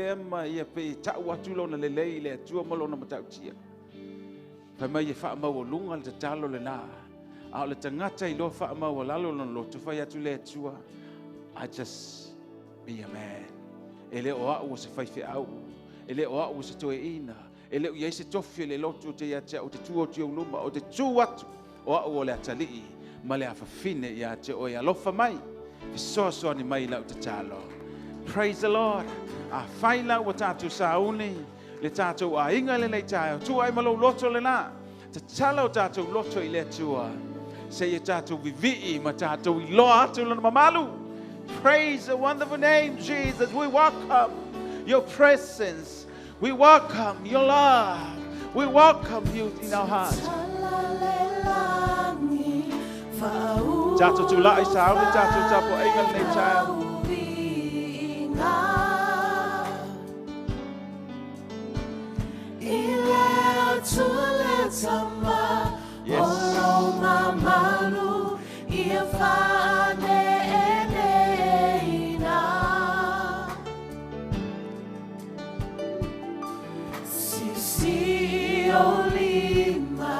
lea ma ia pei e ta'u atu lona lelei i le Atua ma lona matautia. Fai mai e faamaualuga le tatalo lena, a o le tagata iloa faamaualalo lona loto, fai atu le Atua, "I just be a man." E le o au o se faifeau, e le o au o se toeaina, e le o i ai se tofi o le lotu te ia te au te tu atu i ou luma, o te tu atu o au o le atalii ma le afafine ia te oe. Alofa mai, fesoasoani mai i lau tatalo. Praise the Lord. Afai la ua tatou sauni le tatou aiga lenei taeao, tuu ai ma lou loto lena, tatala o tatou loto i le Atua, seia tatou vivii ma tatou iloa atu lona mamalu. Praise the wonderful name, Jesus. We welcome your presence. We welcome your love. We welcome you in our hearts. Tatou tula'i sauni tatou tapuaiga lenei taeao. Yes. O mamalu ia faaneneina. Sisi o lima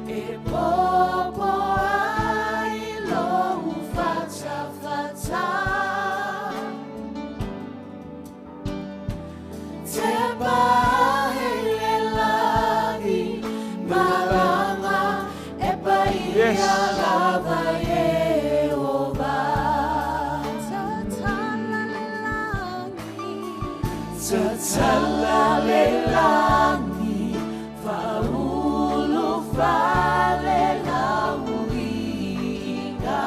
e popo ai lou fatafata. Te paele lagi malanga e paia lava Yehova. Tatala le lagi. Tatala le lagi faaulu fale lau viiga.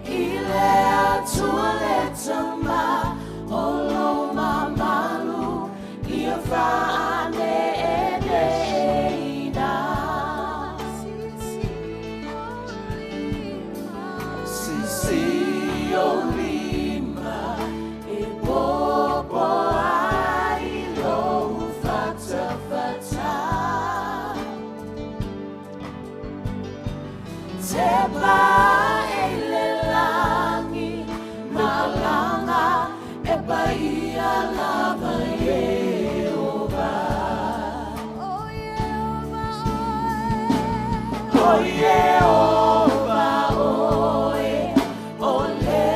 I le Atua le Tama o lo mamalu ia faaneneina. Sisi o lima. Sisi o lima e popo ai lou fatafata. Te paele lagi malanga e paia lava Yehova. O Yehova O oe. Yehova oe, o le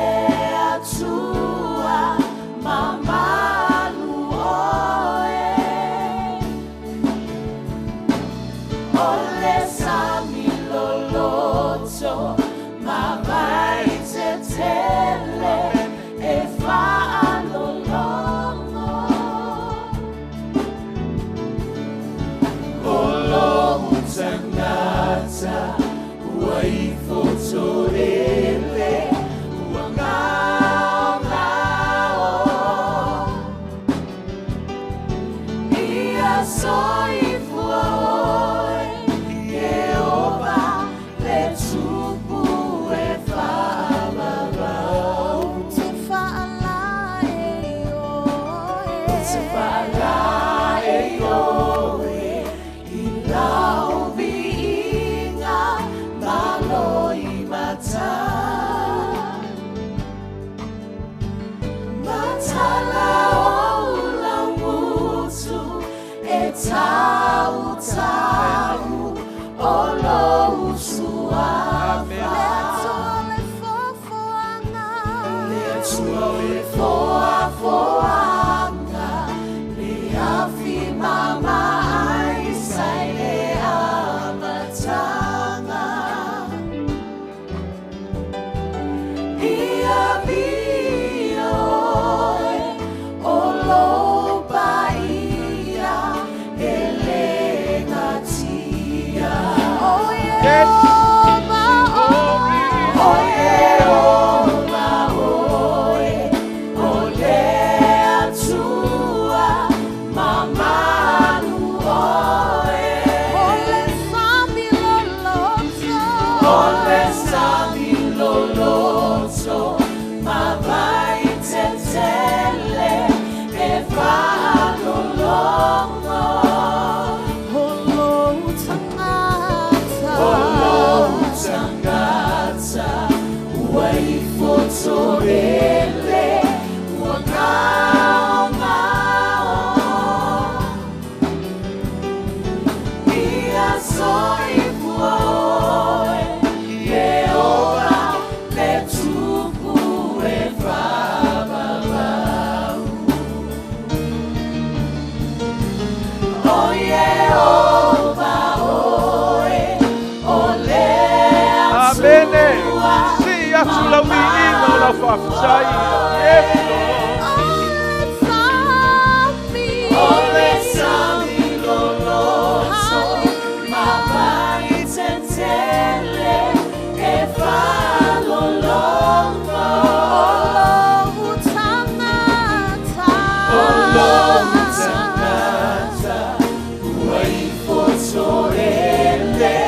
Atua mamalu oe. O le sami loloto ma vai tetele e faalologo. O lou tagata ua ifo toele ua gaogao. Ia soifua oe, Yehova, le Tupu e faavavau. Te faalae oe. Te faalae oe i lau viiga ma loimata. Matala o laugutu e tau tau o lou suafa. Le Atua le foafoaga. Le Atua le foafoaga, le afi mama ai sai le amataga. Ia viia oe o lou paia e le gatia. O Yehova O oe. Yehova oe, o Faafetai. Yes, Lord. O le sami loloto ma vaitele e faalologo. O lou tagata ua ifo toele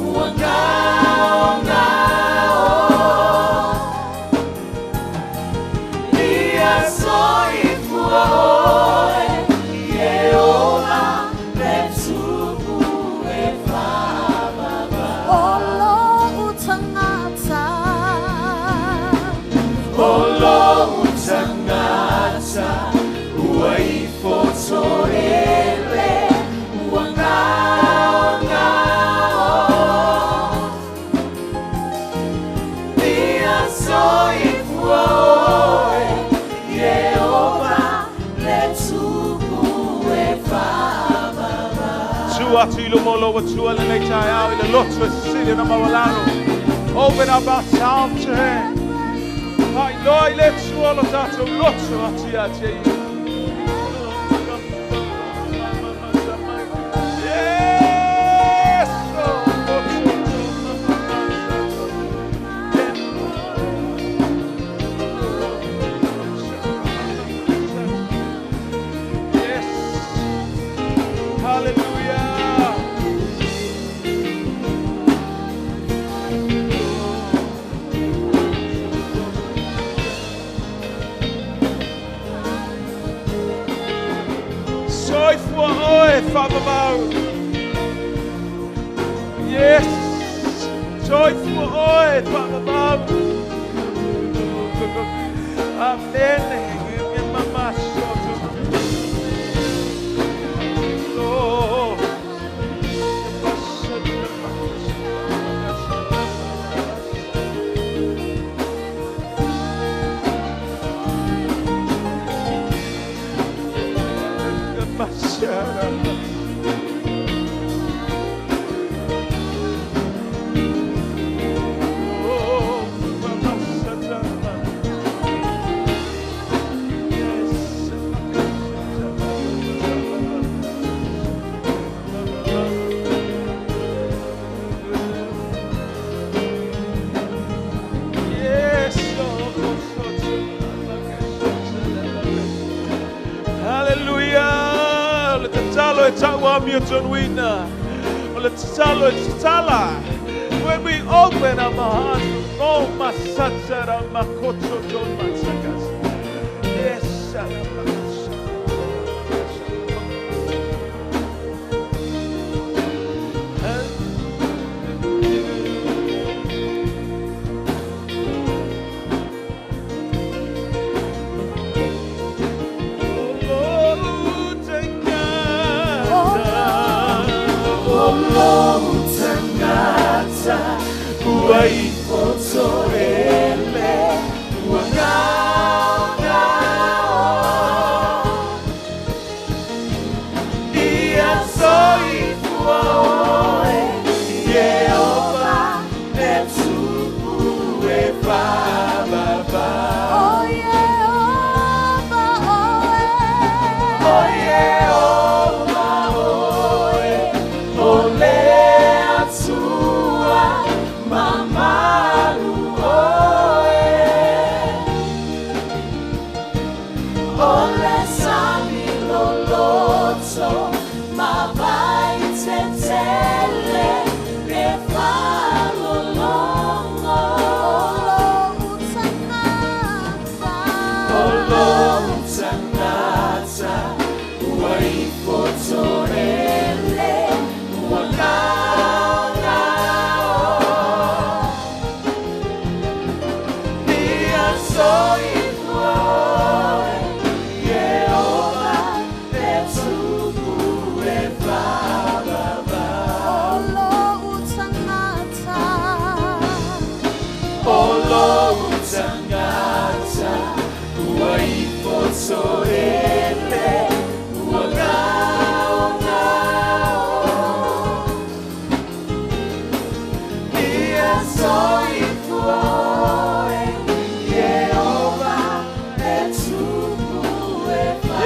ua gaogao. Ia soifua oe, Ieova, le tupu e faavavau. O lou tagata ua ifo toele ua gaogao. Ia soifua oe, Ieova, le tupu e faavavau. Tu atu i luma o lou Atua lenei taeao i le loto e sisili ona maualalo. Open up ourselves to Him. Faailoa i le Atua lo tatou loto atu ia te ia. Yes! Yes. Hallelujah. Soifua oe faavavau. Yes. Soifua oe faavavau. Amen. Mama soto. Oh. Yes, Hallelujah. Le tatalo e tau amio tonuina. O le tatalo e tatala. When we open our hearts, oh, masatara makoto ton matsakas. Yes, O lou tagata ua ifo toele ua gaogao. Ia soifua oe, Ieova, le tupu e faavavau. O Ieova oe, o le Atua mamau.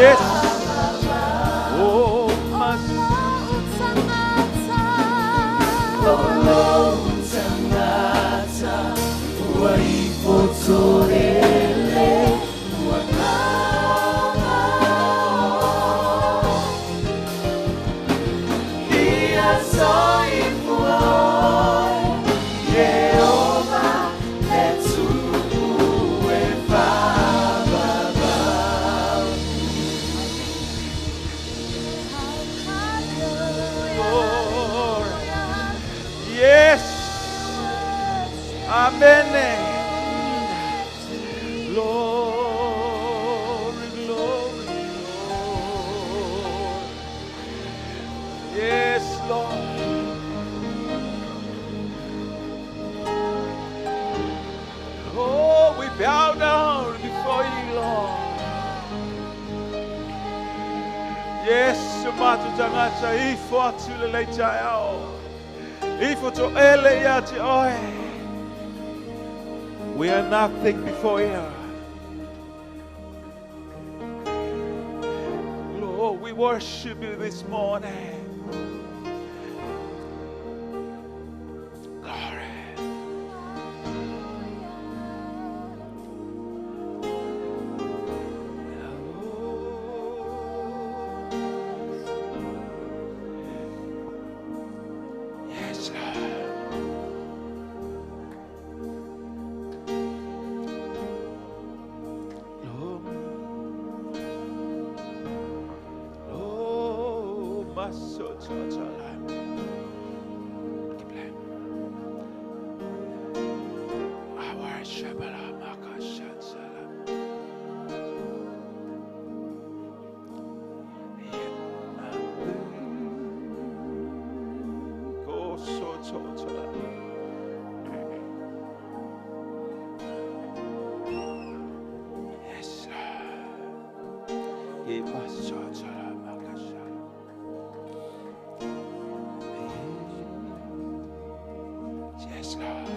Yes. Oh, mas. Glory. Yes. Amen. Glory, glory, glory. Yes, Lord. Oh, we bow down before you, Lord. Yes, matou tagata ifo atu le lei taeao. Ifo to ele ia te oe. We are nothing before you. Lord, we worship you this morning. Glory. Yes, Lord. Lord. Oh, my soul, I worship Go so Yes, Lord. Yes, Lord.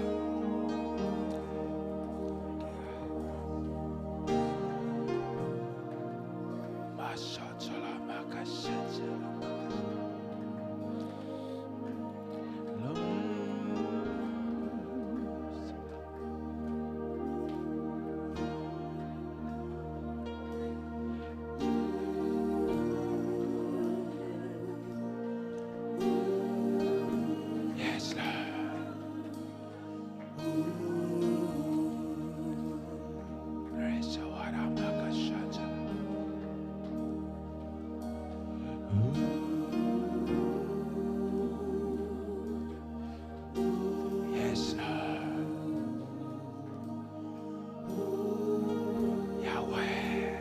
Yes, Lord. Yes, Lord. Yahweh.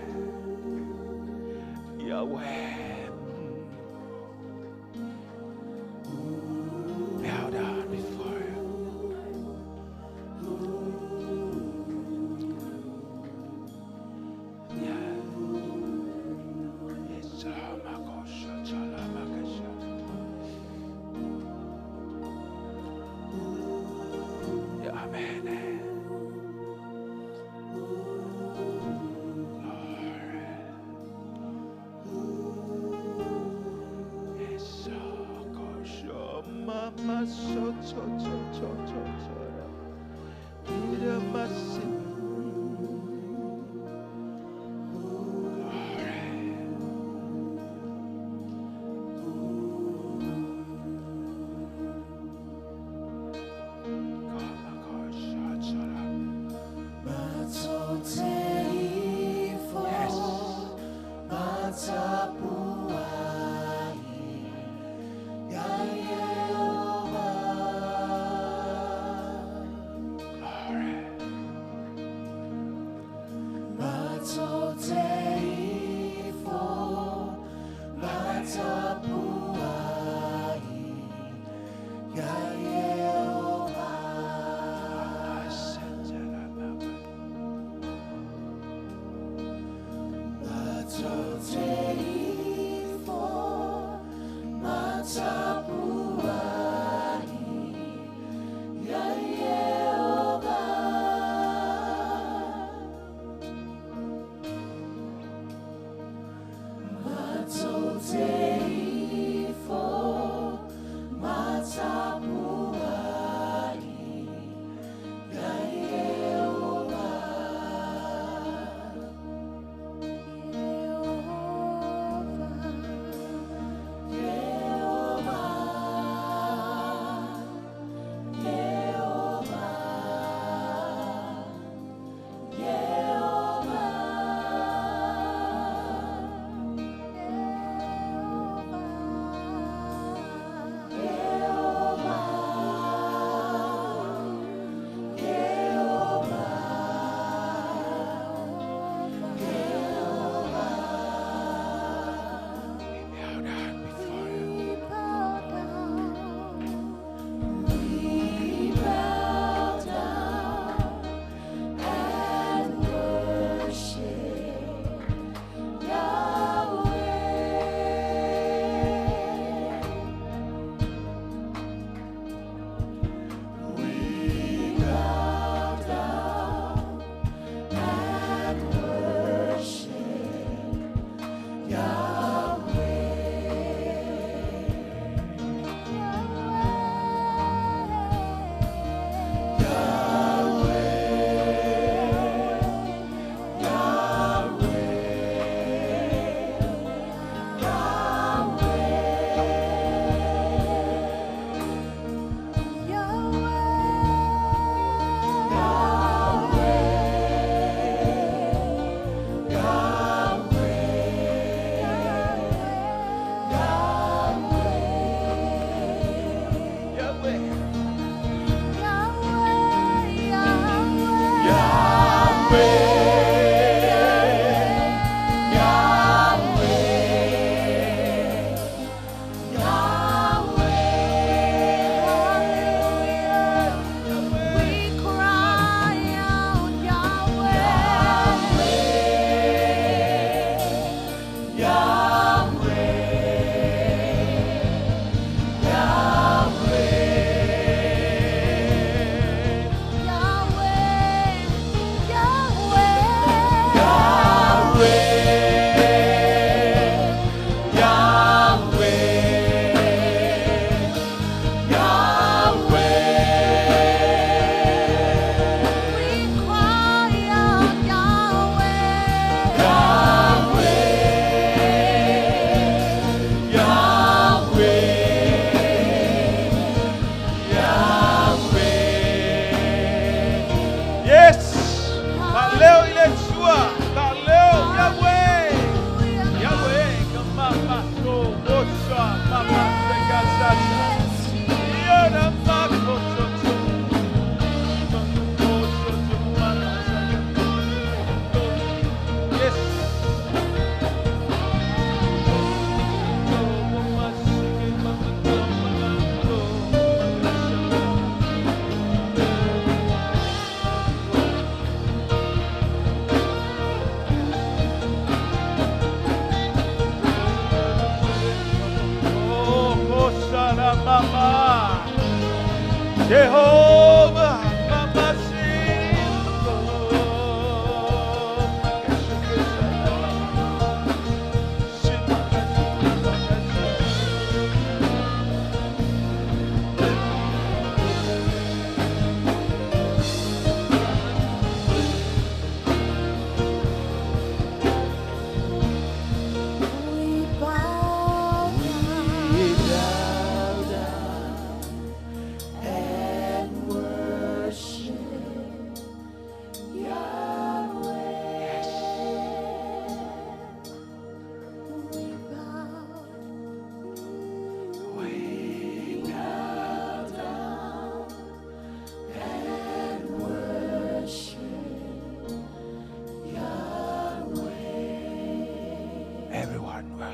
Yahweh. Bow down before you. Yeah. Yes, Yeah, amen. Lord. Yes, mama so so so so so so. Glory. Yes.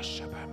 Worship him.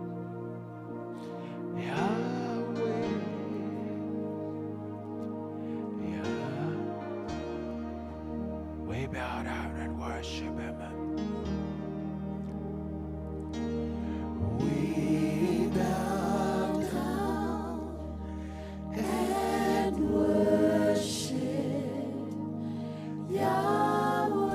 Worship Yahweh, Yah. We bow down and worship him. We bow down and worship Yahweh.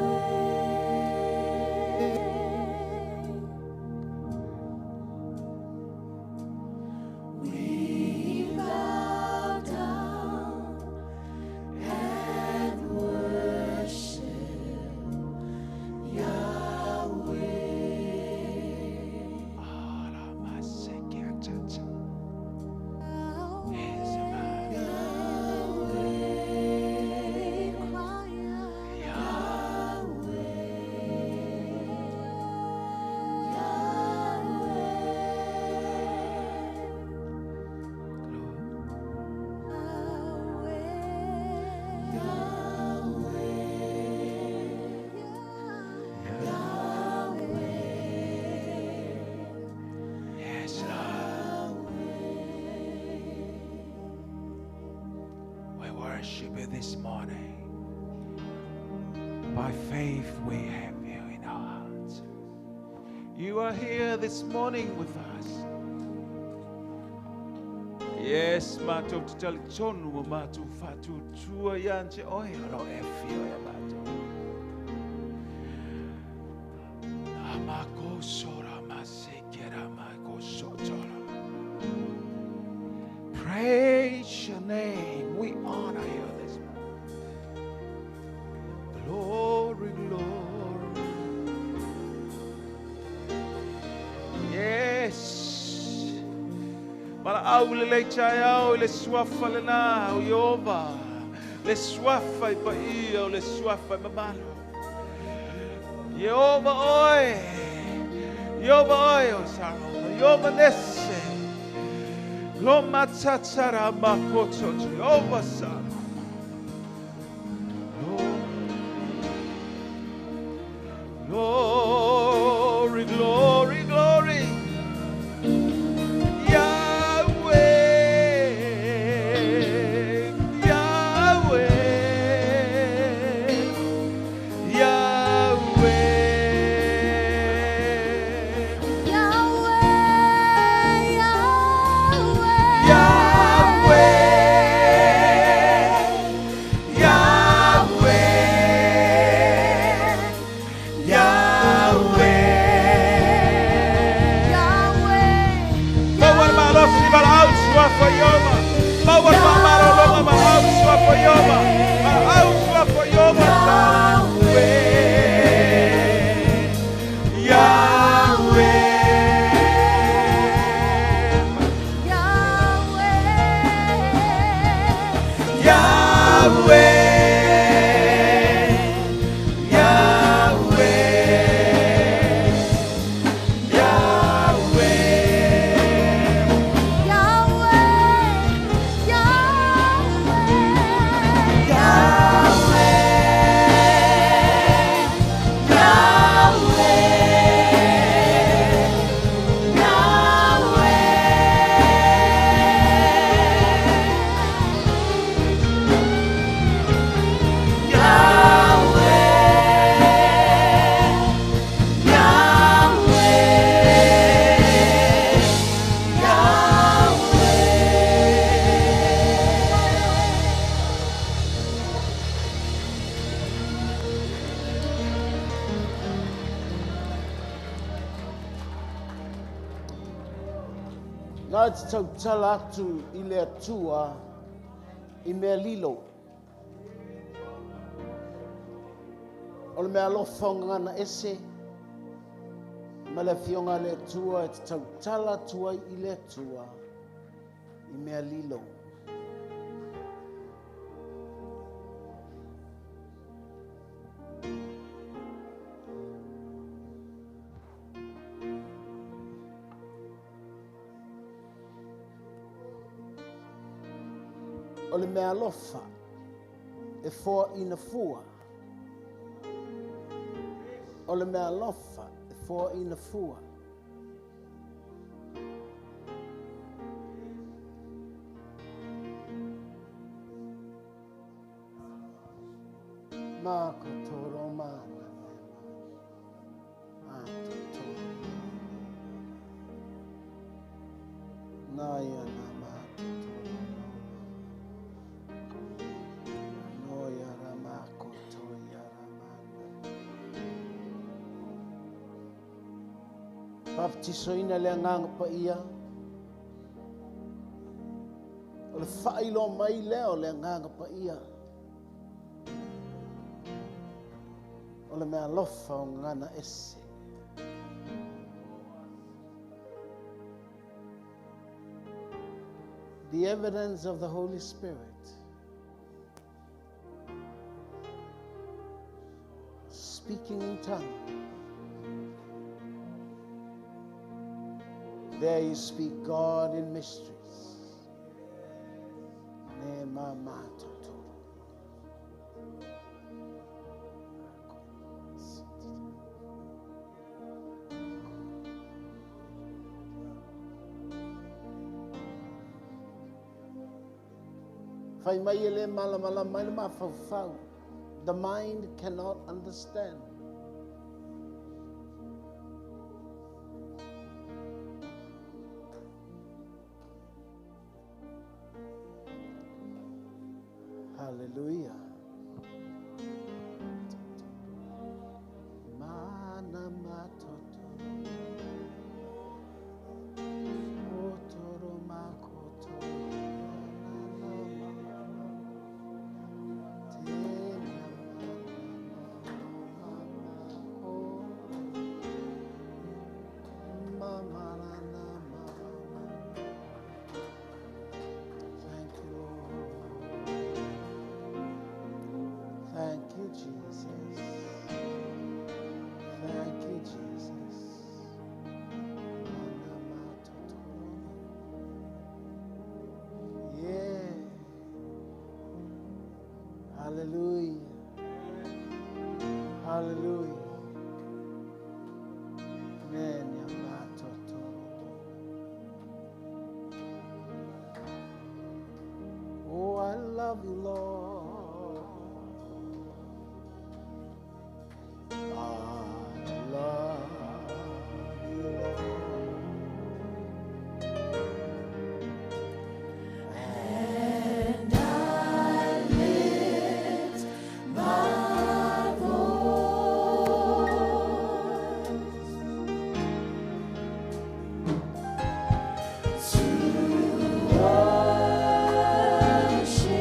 We bow down and worship Yahweh. Yes, Lord. We worship you this morning. By faith, we have you in our hearts. You are here this morning with us. Yes, matou te talitonu o matou faatuatua ia te oe o lo e fio ia matou. Amako sora masekera mako sotora. Praise your name. We honor you this morning. Glory, glory. Yes. Mala au le lei chai au le suafa le na o Iova. Le suafa i pa ia o le suafa i mamalo. Iova oe. Iova oe o Saroma. Iova nese. Loma tatara makoto Jehovah sa. Glory, glory, glory. Yahweh, Yahweh, Yahweh. Yahweh, Yahweh, Yahweh, Na e te tautala atu i le Atua i mea lilo. O le mea alofa o gagana ese, ma le afioga a le Atua e te tautala atu ai i le Atua i mea lilo. O le mea alofa e foaina fua. O le mea alofa e foaina fua. Ma kotoro mana ma totoro. Naya na ma totoro. Noya rama koto ya ramana. Baptisoina le agaga paia. O le faailoa mai lea o le agaga paia. O le mea alofa o gagana ese. The evidence of the Holy Spirit. Speaking in tongue. There you speak God in mysteries. Ne ma ma totoro. Fai mai e le malamalama mai le mafaufau. The mind cannot understand. Hallelujah. Mana matoto. Otoro makoto. Na na ma ma. Te na ma na ma ma o. Ma ma na na ma ma. Thank you, Lord. Thank you, Jesus. Thank you, Jesus. Mana matotoro. Yeah. Hallelujah. Hallelujah. Nenya matotoro. Oh, I love you, Lord. I love you, Lord. And I lift my voice to worship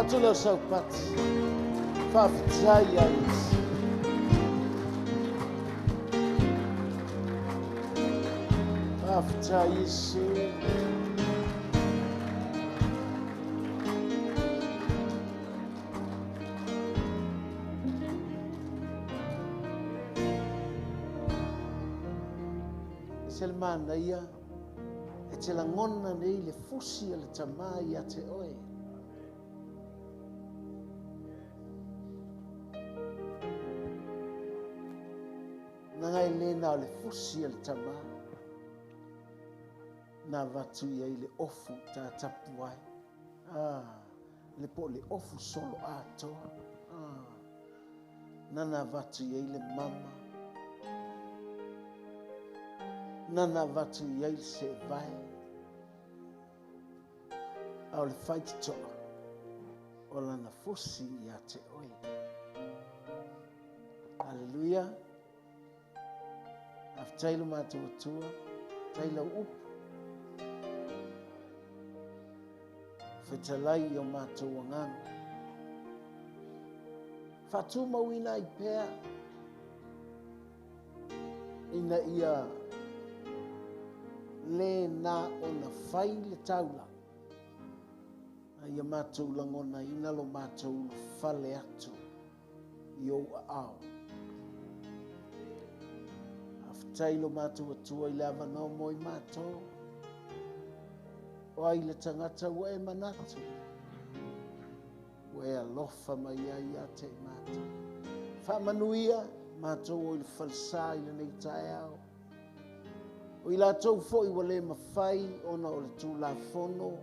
Avatu lea o sau pati. Faafetai ia Iesu. Faafetai Iesu. Se le manaia e te lagona nei le fusi a le tamā ia te oe. Naga e le na o le fusi a le tamā. Na avatu i ai le ofu tatapu ai. Ah, le po le ofu solo atoa. Ah, nana avatu i ai le mama. Nana avatu i ai le seevae. A o le faititoa o lana fusi ia te oe. Haleluia. Faafetai lo matou Atua, faafetai lau upu. Fetalai i o matou agaga. Faatumauina ai pea ina ia le na ona fai le taula, a ia matou lagonaina lo matou ulufale atu i ou aao. Faafetai lo matou Atua i le avanoa mo i matou. O ai le tagata ua e manatu, ua e alofa mai ai ia te i matou. Faamanuia matou o i le falesa i lenei taeao. O i latou foi ua le mafai ona o le Tulafono, ua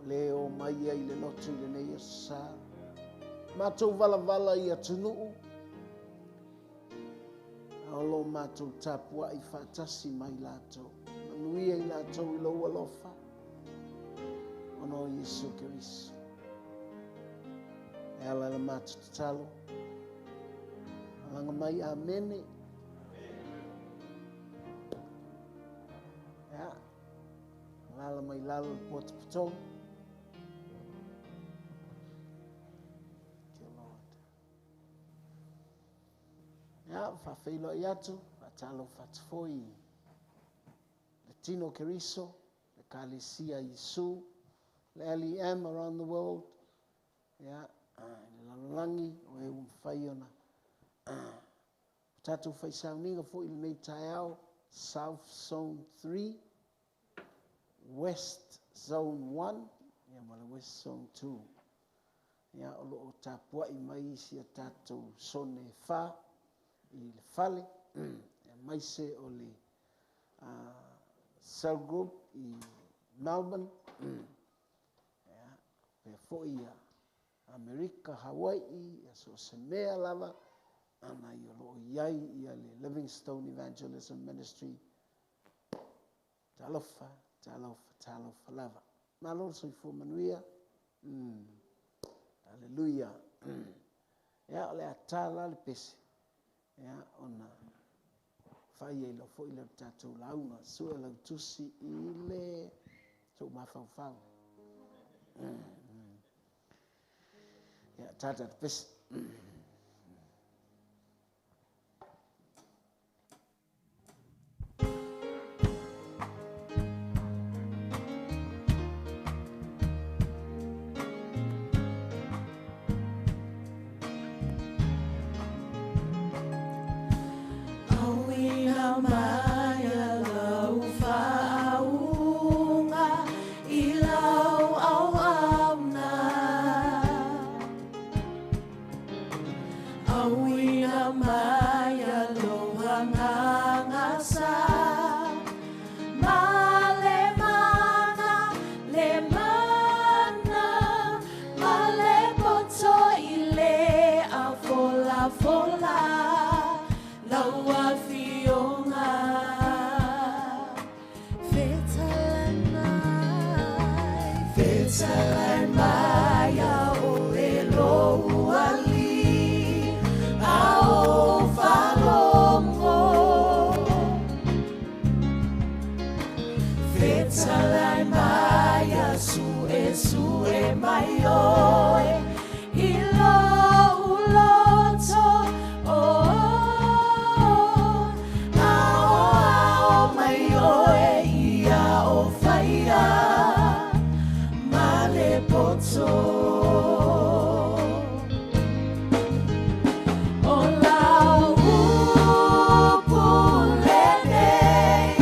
le o mai ai i le lotu i lenei aso sa. Matou valavala i atunuu, a o lo matou tapuai faatasi mai latou. Manuia i latou i lou alofa, ona o Iesu Keriso. E ala la matou tatalo. Alaga mai, amene. Ia, alala mai lalo le puata patogi. Thank you, Lord. Ia, faafeiloai atu, faatalofa atu foi i le tino o Keriso, le Ekalesia Iesu, le LEM around the world, ia, i le lalolagi, o e ua mafai ona tatou faisauniga foi i lenei taeao, South Zone 3, West Zone 1, ia ma le West Zone 2. Ia, o lo o tapuai mai isi a tatou sone e fa i le fale, ia maise o le cell group i Melbourne, ia, pea foi ia Amerika, Hawaii, ia so o se mea lava, ana i o lo o iai ia le Livingstone Evangelism Ministry. Talofa, talofa, talofa lava. Malo le soifua manuia. Haleluia. Ia, o le a ta la le pese, ia, ona fai ai loa foi lea o le tatou lauga. Sue lau tusi i le sou mafaufau. Ia, ta ta le pese. Auina mai lau faauga i lau auauna. Auina mai lou agaga sa ma le mana, le mana, ma le poto i le afolafola lau afioga. Fetalai mai, Fetalai mai a oe lou alii, a o faalogo. Fetalai mai a suesue mai oe. loto. O lau upu lenei,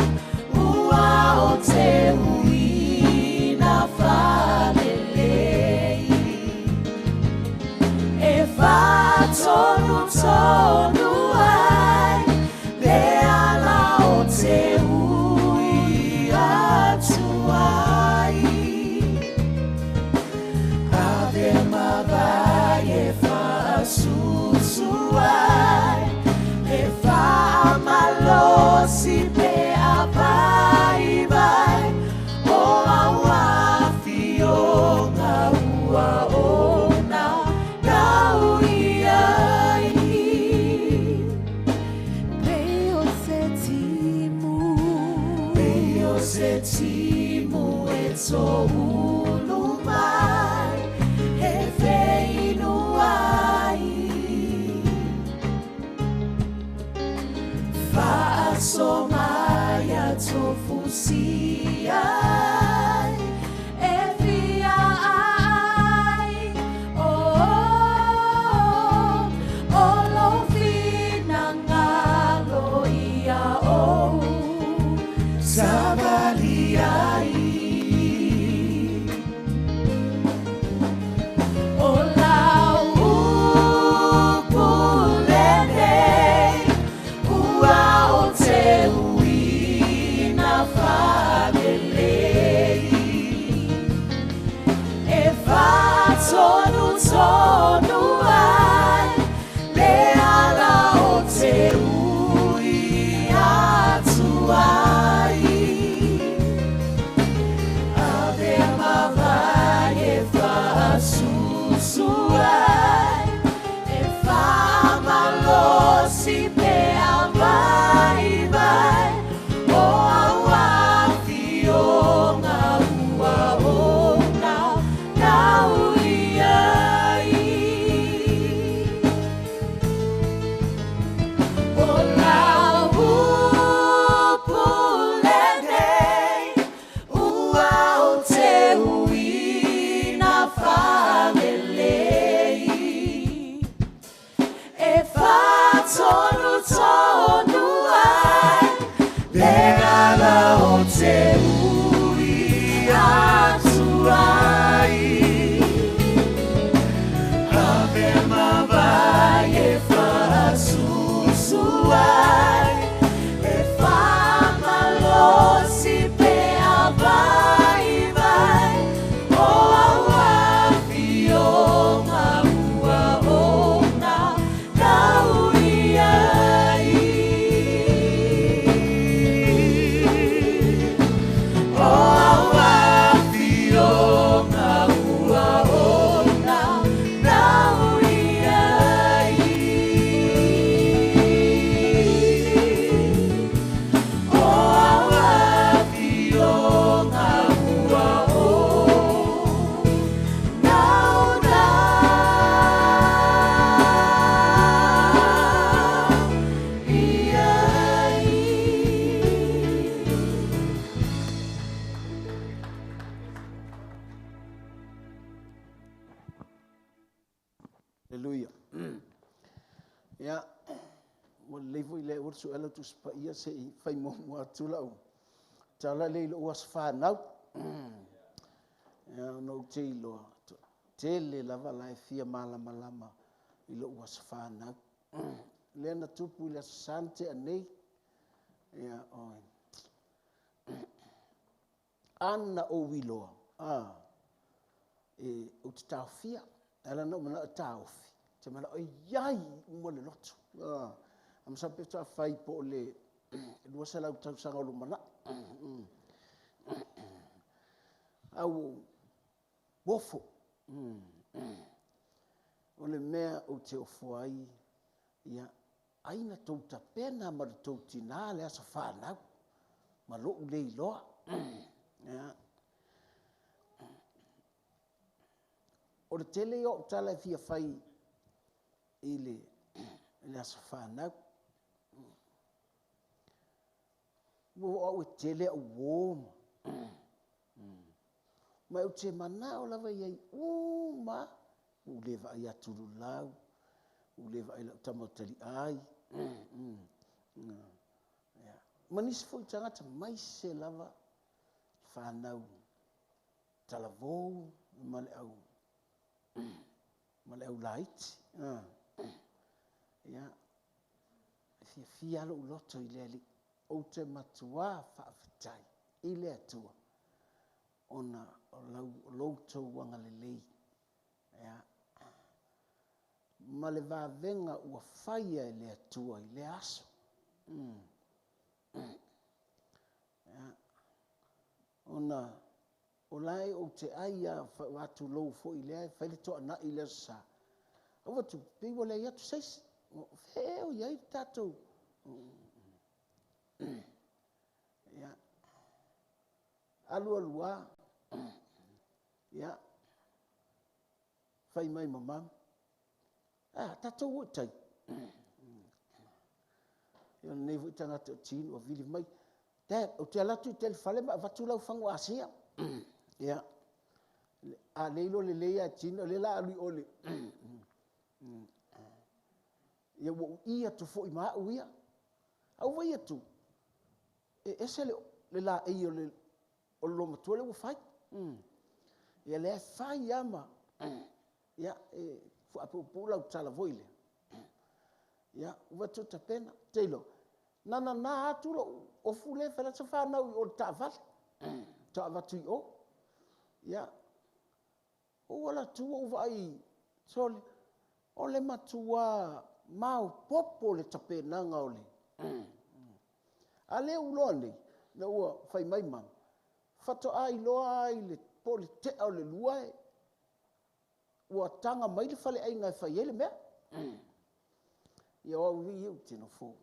ua o te uina faalelei. E whatonu tonu ai, le ala o te ui atu ai. Ave mavae e whaasusu ai, e whaamalosi pe a vai vai, o au awhionga ua ona nau iai. Pei o se timu. Pei o se timu e tō ulu mai, he wheinu ai. Whaaso mai a tō fusi ai, e whia ai. Oh, o lo whina ngalo ia ou, Savali ai. O lau upu lenei, ua o te uina faalelei. E whatonu tonu ai, le ala o te ui atu ai. Ave mavae e whaasusu ai, e whamalosi pe a vai vai, o au awhionga ua ona nau iai. O lau upu lenei, ua o te uina faalelei. E whatonu tonu ai, le ala o te ui atu ai. Ave mavae e whaasusu ai, e whamalosi pe a vai vai, o au awhionga ua ona nau iai. O au awhionga ua ona nau iai. O au awhionga ua ona nau iai. Hallelujah. Ia, ua lelei foi le ua suela tu spaia se i fai muamua atu lau tala le i lou aso fanau. Ia, ona ou te iloa, tele lava la e fia malamalama i lou aso fanau. Lea na tupu i le aso sa na tea nei. Ia, oi. Ana ou iloa, e ou te taofia. Ala na ou manao e taofi. Te manao e iai uma le loto. A masa pe ta fai po le 200 tausaga o lumana. Au ofo. O le mea o te ofo ai, ia, ai na tou tapena ma le tou tinā le aso whanau. Ma lou le iloa. Ia. O le tele i o tala e fia fai i le aso whanau. Ua au e tele au o ma. Ma ou te manao lava i ai uma lava, ua ou le vaai ia Tululau, ua ou le vaai i lau tama o Taliai, ma nisi foi tagata, maise lava le fanau talavou ma le au ma le au laiti. Ia, e fiafia lava lou loto i le Alii, ou te matuā faafetai i le Atua ona o lo outou agalelei, ia, ma le vavega ua faia e le Atua i lea aso. Ia, ona o la e ou te ai lava, tulou foi lea, e fai le toanai i le Aso Sa, aua tu, pei ua leai atu se isi. O fea ea o i ai le tatou... Ia, alu alu lava, ia, fai mai ma mama, a, tatou o i tai. Ia o lenei foi tagata o Tino ua vili mai, Dad, ou te alu atu i tai i le fale ma avatu lau fagu Asia. Ia, a le iloa lelei lava e Tino, o lea o le a alu i o i le... Ia ua ou i atu foi ma au ia. Ae ou vaai atu, e ese le laei o le loomatua lea ua fai. Ia lea e fai lava ma... Ia, e fuaapuupuu lau tala foi lea. Ia, ua vaai atu ua tapena. Tailo, na nana atu lou ofu lea e fai atu fanau i o i le taavale. Faatoa avatu i o. Ia, ou ala atu ou vaai, sole, o le matua maopoopo le tapenaga o le... A lea ua iloa nei, ina ua fai mai mama, faatoa iloa i le po o le tea o le 2 ua taga mai le faleaiga e fai ai le mea. Ia o au ia ou te nofo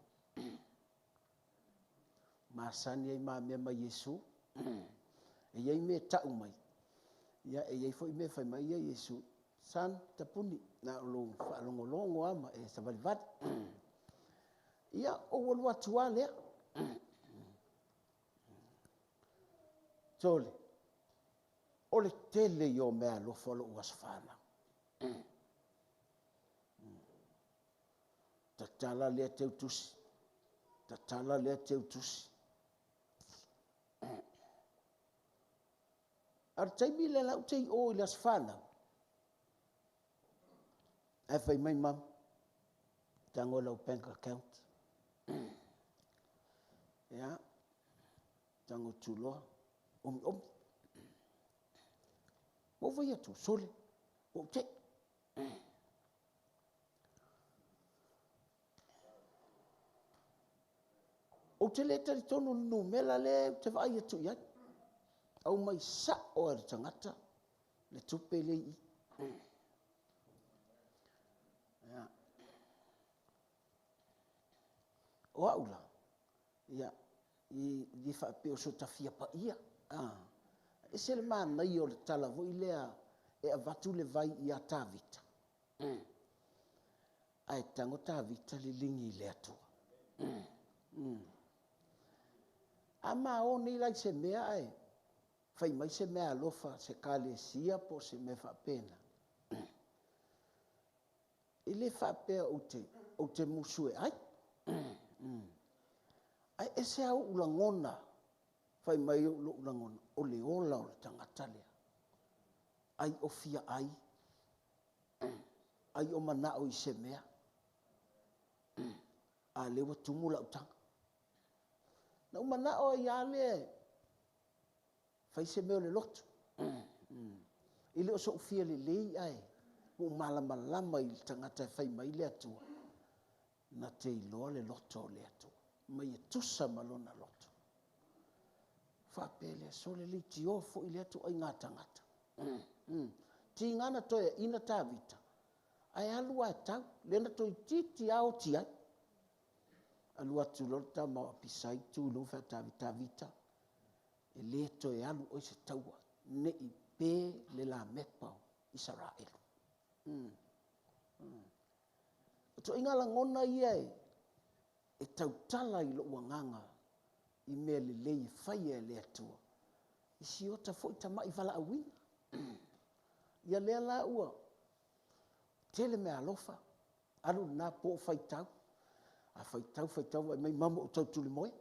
masani ai ma mea mai Iesu. E i ai mea e tau mai, ia e i ai foi mea e fai mai ai Iesu, Son, tapuni, na o lou faalogologo lava ma e savalivali. Ia, ou alu atu lava lea. Sole, o le tele ia o meaalofa o lou aso fanau. Tatala lea teutusi, tatala lea teutusi. A o le taimi lea la ou te i o i le aso fanau, ae fai mai mama, tago i lau bank account. Ia, tago tuloa, omiomi. Ua ou vaai atu, sole, ua ou tei. Ou te le talitonu i le numera lea ou te vaai atu i ai. Aumai sao e le tagata le tupe lea i i. Ia. O au la, ia, i le faapea o so ta fia paia. Ah. Ese le manaia o le tala foi lea e avatu le vai ia Tavita. Ae tago Tavita liligi i le Atua. A ma o nei la i se mea ae fai mai se mea alofa se kalesia po o se mea faapena. E le faapea ou te musu e ai. Ae ese lava ou lagona, fai mai ou lou lagona, o le ola o le tagata lea. Ai o fia ai, ai o manao i se mea. A lea ua tumu lau taga. Na ou manao ai lava lea fai se mea o le lotu. E le o so'u fia lelei ae ua ou malamalama i le tagata e fai mai le Atua, na te iloa le loto o le Atua, ma ia tusa ma lona loto. Faapea lea, sole leitioa foi lea ituaiga tagata. Tiga na toeaina Tavita, ae alu lava e tau, lea na toeitiiti lava oti ai. Alu atu loa le tama o Apisai tu i luga fai atu, Tavita, Tavita, e le toe alu oe se taua, ne i pe le lamepa o Isaraelu. O ituaiga lagona ia e tautala i lou agaga i mea lelei e faia e le Atua. I si ota foi tamai valaauina. Ia lea la ua tele meaalofa, alu lena po faitau, a faitau faitau vaai mai mama ua ou tau tulimoe.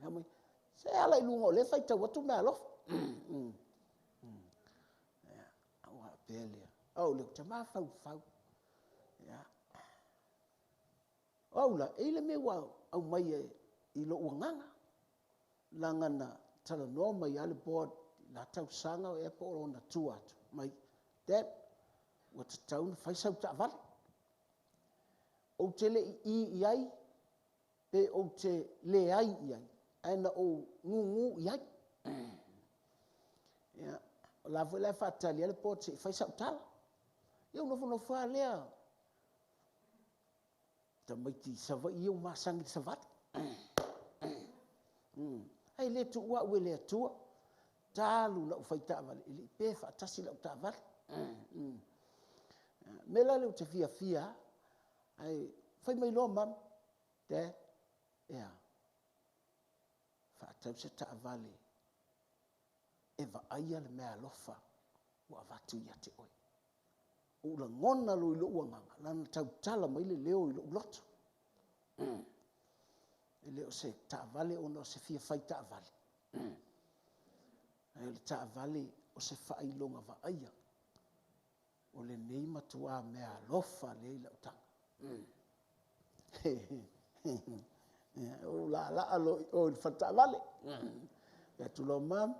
Fai mai, se ala i luga o lea e faitau atu meaalofa. Ia, ou faapea lea, o au lea ou te mafaufau. Ia. O au la, e i ai le mea ua aumai i lou agaga, leaga na talanoa mai lava le board i la tausaga ea po o ona tua atu, mai, Dad, ua tatau ona fai sau taavale. Ou te le i i i ai, pe ou te leai i ai, ae na ou gugu i ai. Ia, o la foi la e faatali lava le board se i fai sau tala. Ia ou nofonofo lava lea, tamaiti i Savaii ia ua masani i le savali. Ae le tuua au e le Atua. Talu ona ou fai taavale, e le i pe faatasi lau taavale. O le mea la lea ou te fiafia lava, ae fai mai loa mama, Dad, e a? Faatau se taavale e vaaia le meaalofa ua avatu ia te oe. Ua ou lagona loa i lou agaga, leaga na tautala mai le leo i lou loto. E le o se taavale ona o se fia fai taavale, ae o le taavale o se faailoga vaaia o lenei matuā meaalofa lea i lau taga. Ou laalaa loa i o i le faletaavale. Fai atu loa, Mom,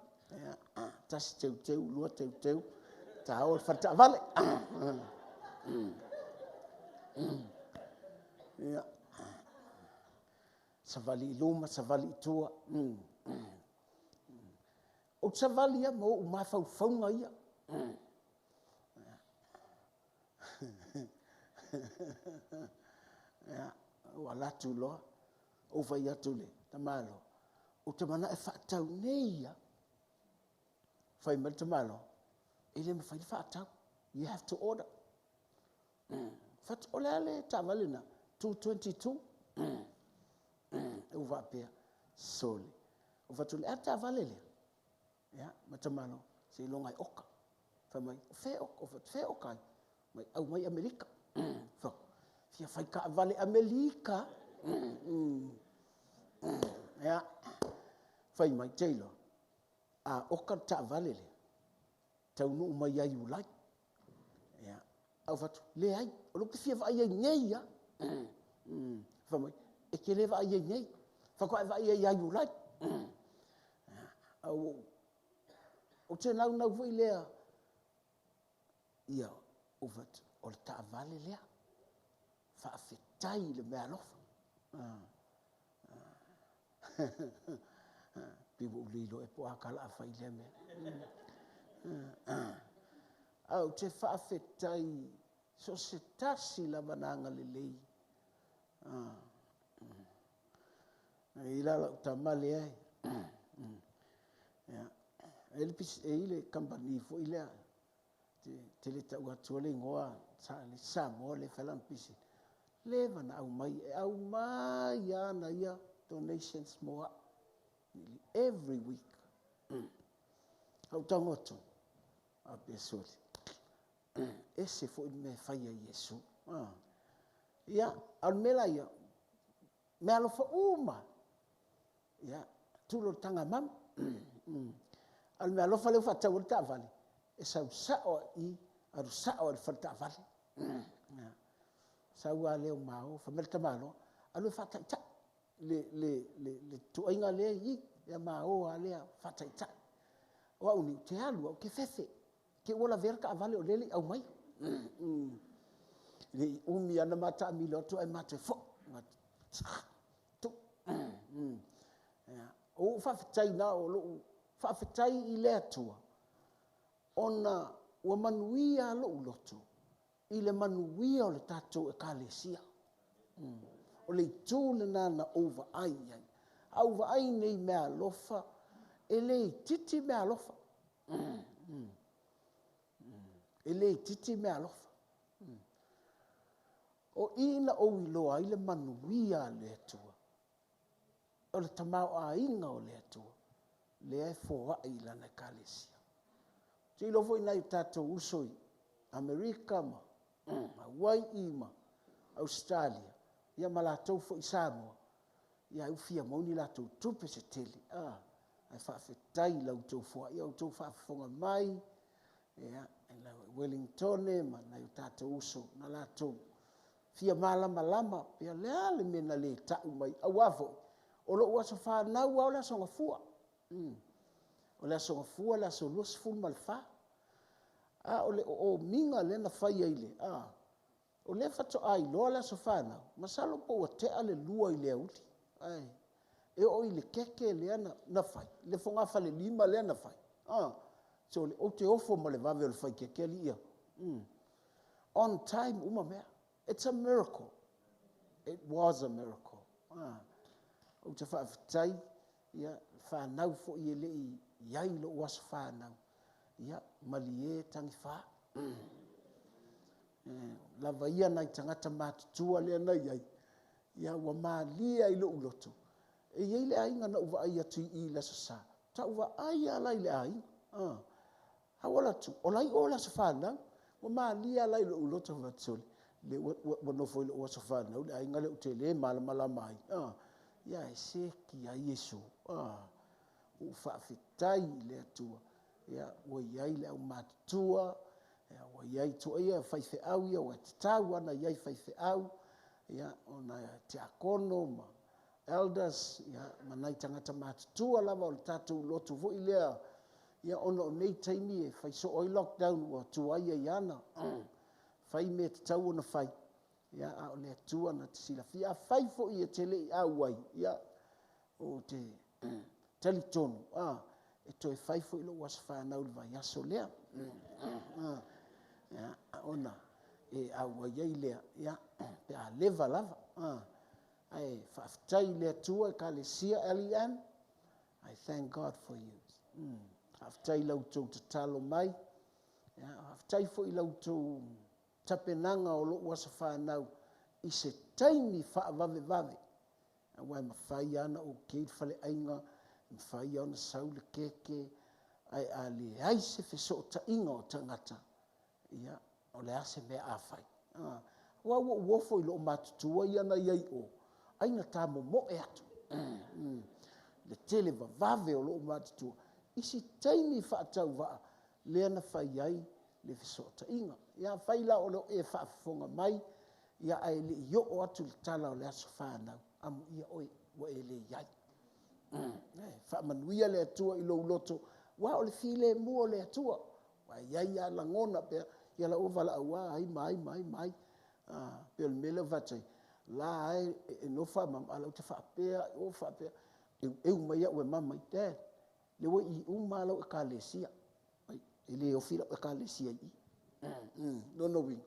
tasi teuteu, lua teuteu, ta o i le faletaavale. Ia. Savali i luma, savali i tua. Ou te savali lava ma ou mafaufauga ia. Ia, ou alu atu loa, ou fai atu i le tamaloa, ou te manao e faatau nei lava. Fai mai le tamaloa, e le mafai ona faatau, you have to order. Fai atu, o le a le taavale lena? 222. Ou faapea, sole. Ou fai atu, o le a le taavale lea? Ia, ma tamaloa, seiloga e oka. Fai mai, o fea e oka? Ou fai atu, fea e oka ai? Mai, aumai Amerika. Fai atu, fia fai taavale Amerika. Ia, fai mai, Taylor, a oka le taavale lea, taunuu mai ia Iulai. Ia, ae ou fai atu, leai, o lea ou te fia vaai ai nei lava. Fai mai, e te le vaai ai nei, faatoa e vaai ai ia Iulai. Ae ou te naunau foi lea, ia, ou fai atu, o le taavale lea, faafetai i le meaalofa. Pei ua ou le iloa ea po o a tala a fai i lea mea. Ae ou te faafetai so o se tasi lava na agalelei. E i la lau tama lea, e i le kamupani foi lea, te le tau atua le igoa, le Samoa lea e fai lana pisinisi, leva na aumai, e aumai lava ana ia donations mo au, every week. Ou tago atu, faapea, sole, ese foi le mea e fai ai Iesu. Ia, a o le mea la ia, meaalofa uma, ia, tulo le taga a mama. A o le meaalofa lea ua faatau ai le taavale, e sau sao lava i i, alu sao lava i le faletaavale. Sau lava lea o maua, fai mai le tamaloa, alu e faataitai le tuaiga lea i i, ia ma o lava lea faataitai. O au nei, ou te alu lava ou te fefe, te i ua lavea le taavale o lea e le i aumaia. E le i umi lava ona ma taamilo atu ae ma toe foi. Tuu. O ou faafetai na, o lou faafetai i le Atua, ona ua manuia lou loto i le manuia o le tatou Ekalesia. O le itu lena na ou vaai i ai. A ou vaai nei meaalofa, e le itiiti meaalofa. E le itiiti meaalofa. O i na ou iloa ai le manuia a le Atua, o le tamaoaiga o le Atua, lea e foai i lana Ekalesia. Te iloa foi nai o tatou uso i Amerika ma Hawai'i ma Ausetalia, ia ma latou foi i Samoa, ia ai ua fia maua ni latou tupe se tele, a, ae faafetai i la outou foai, a outou faafofoga mai, ia, i la Welingtone ma nai o tatou uso na latou fia malamalama pe o le a le mea na le ta'u mai, auā foi o lo'u aso fanau lava o le Aso Gafua. O le Aso Gafua le aso 24, a o le oomiga lea na fai ai le a o lea faatoa iloa le aso fanau, masalo po ua te'a le 2 i le aoauli, ae e oo i le keke lea na fai le fogafalelima lea na fai a so ou te ofo ma le vave o le fai keke alii ia. On time uma mea. It's a miracle. It was a miracle. Ou te faafetai ia fanau foi e le i i ai lou aso fanau, ia malie tagifā lava ia nai tagata matutua lea na i ai, ia ua malie ai lou loto. E i ai le aiga na ou vaai atu i i le Aso Sa, ta ou vaai lava la i le aiga, a ou alu atu, o la e i o le aso fanau. Ua malie lava la i lou loto, fai atu, sole, le ua nofo i lou aso fanau le aiga lea ou te le malamalama ai. Ia e seki ai Iesu. Ua ou faafetai i le Atua, ia ua i ai le aumatutua, ia ua i ai tuaia faifeau ia, ua tatau lava ona i ai faifeau, ia ona tiakono ma elders, ia ma nai tagata matutua lava o le tatou lotu foi lea, ia ona o nei taimi e fai soo ai lockdown, ua tuai ai lava ona fai mea e tatau ona fai, ia a o le Atua na te silafia. Afai foi e te le i auai, ia ou te talitonu e toe fai foi lou aso fanau i le vaiaso lea, ia, ona e auai ai lea, ia, pe a leva lava. Ae faafetai i le Atua, Ekalesia LEM, I thank God for you. Faafetai i la outou tatalo mai, ia, faafetai foi i la outou tapenaga o lou aso fanau i se taimi faavavevave, aua e mafai lava ona ou kei le faleaiga, e mafai lava ona sau le keke, ae a leai se fesootaiga o tagata, ia, o le a se mea a fai? Aua ua ou ofo i loo matutua ia na i ai i o, ai na ta momoe atu. Le tele vavave o loo matutua. I si taimi faatauvaa lea na fai ai le fesootaiga. Ia afai la o lo o e faafofoga mai, ia ae le i oo atu le tala o le aso fanau, amuia oe ua e le i ai. Faamanuia le Atua i lou loto, aua o le filemu o le Atua. Ua i ai lava lagona pea, ia la ua valaau lava ai ma ai ma ai ma ai. Pei o le mea lea ua fai atu ai, la e nofo a mama, a o la ou te faapea, o faapea, eueu mai au e mama, Dad, le ua i uma lava lau Ekalesia. E le ofi lau Ekalesia i i. Lona uiga,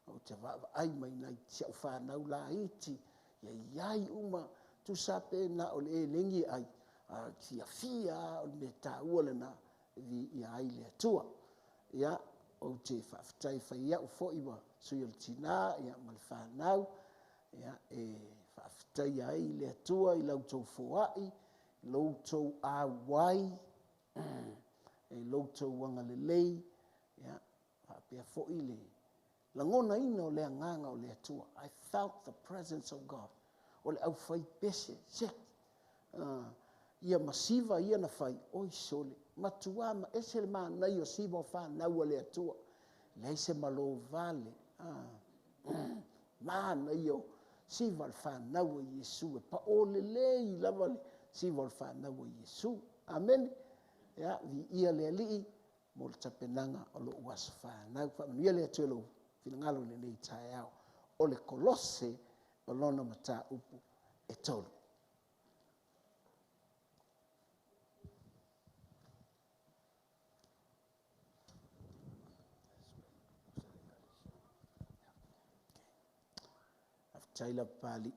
ou te vaavaai mai nai si au fanau laiti, ia i ai uma, tusa pe na o le elegi e ai, a fiafia lava, o le mea taua lena, e viia ai le Atua. Ia, ou te faafetai fai au foi ma sui o le tina, ia, ma le fanau, ia, e faafetaia ai le Atua i la outou foai, lo outou auai, e lo outou agalelei, ia, faapea foi le lagonaina o le agaga o le Atua. I felt the presence of God. O le aufaipese, seki, ia masiva ia na fai, oi sole, matua ma ese le manaia o siva o fanau a le Atua. Leai se malo vale, manaia o siva o le fanau a Iesu, e pao lelei lava le siva o le fanau a Iesu. Amene. Ia, viia le Alii mo le tapenaga o lou aso fanau. Faamanuia le Atua i lou finagalo i lenei taeao. O le Kolose o lona mataupu e 3. Faafetai lava Papalii.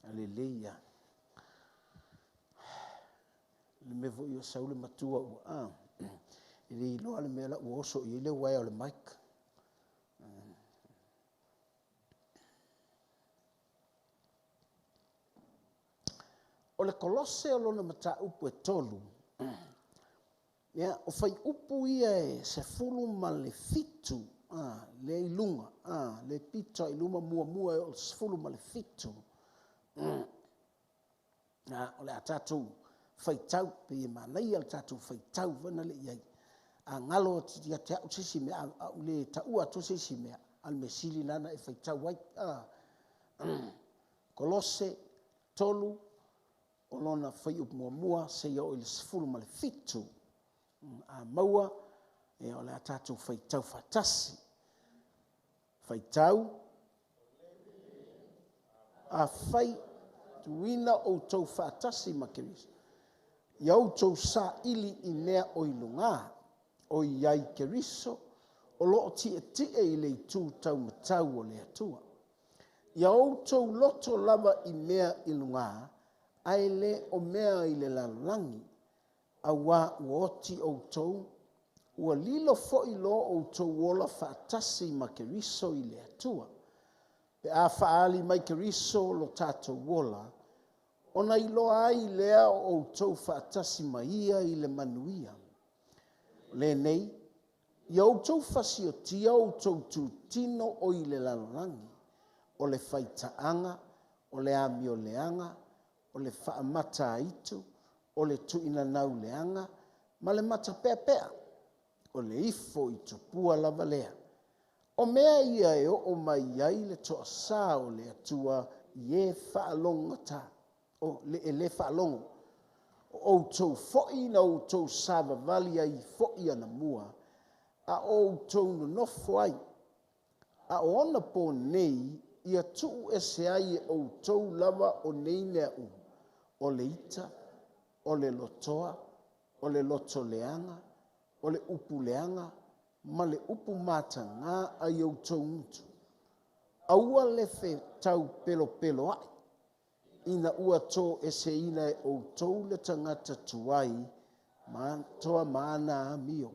Aleluia. Le mea foi o sau le matua ua e le iloa le mea la ua oso i ai le uaea o le mic. O le Kolose o lona mataupu e 3. Ia, o fuaiupu ia e 17, a, lea i luga, a, le pito i luma muamua e oo i le 17. A, o le a tatou faitau, pei e manaia le tatou faitau foi na le i ai. A galo atu ia te au se isi mea, a ou le taua atu se isi mea, a o le mea sili lena na e faitau ai. A. Kolose 3, o lona fuaiupu muamua seia oo i le 17. A maua, ia o le a tatou faitau faatasi. Faitau. Afai tuuina outou faatasi ma Keriso, ia outou saili i mea o i lugā, o i ai Keriso, o lo o tietie i le itu taumatau o le Atua. Ia outou loto lava i mea i lugā, ae le o mea i le lalolagi, auā ua oti outou, ua lilo foi lo outou ola faatasi ma Keriso i le Atua. Pe a faaali mai Keriso lo tatou ola, ona iloa ai lea o outou faatasi ma ia i le manuia. O lenei, ia outou fasiotia outou tutino o i le lalolagi, o le faitaaga, o le amioleaga, o le faamataitu, o le tuuinanau leaga, ma le matapeapea, o le ifo i tupua lava lea. O mea ia e oo mai ai le toasā o le Atua i e faalogogata, o le e le faalogo. O outou foi na outou savavali ai foi anamua, a o outou nonofo ai, a o ona pō nei, ia tuu ese ai e outou lava o nei mea uma, o le ita, o le lotoa, o le lotoleaga, o le upuleaga, ma le upu matagā ai outou gutu. Aua le fetau pelopeloaʻi, ina ua toeseina e outou le tagata tuai ma toa ma ana amio.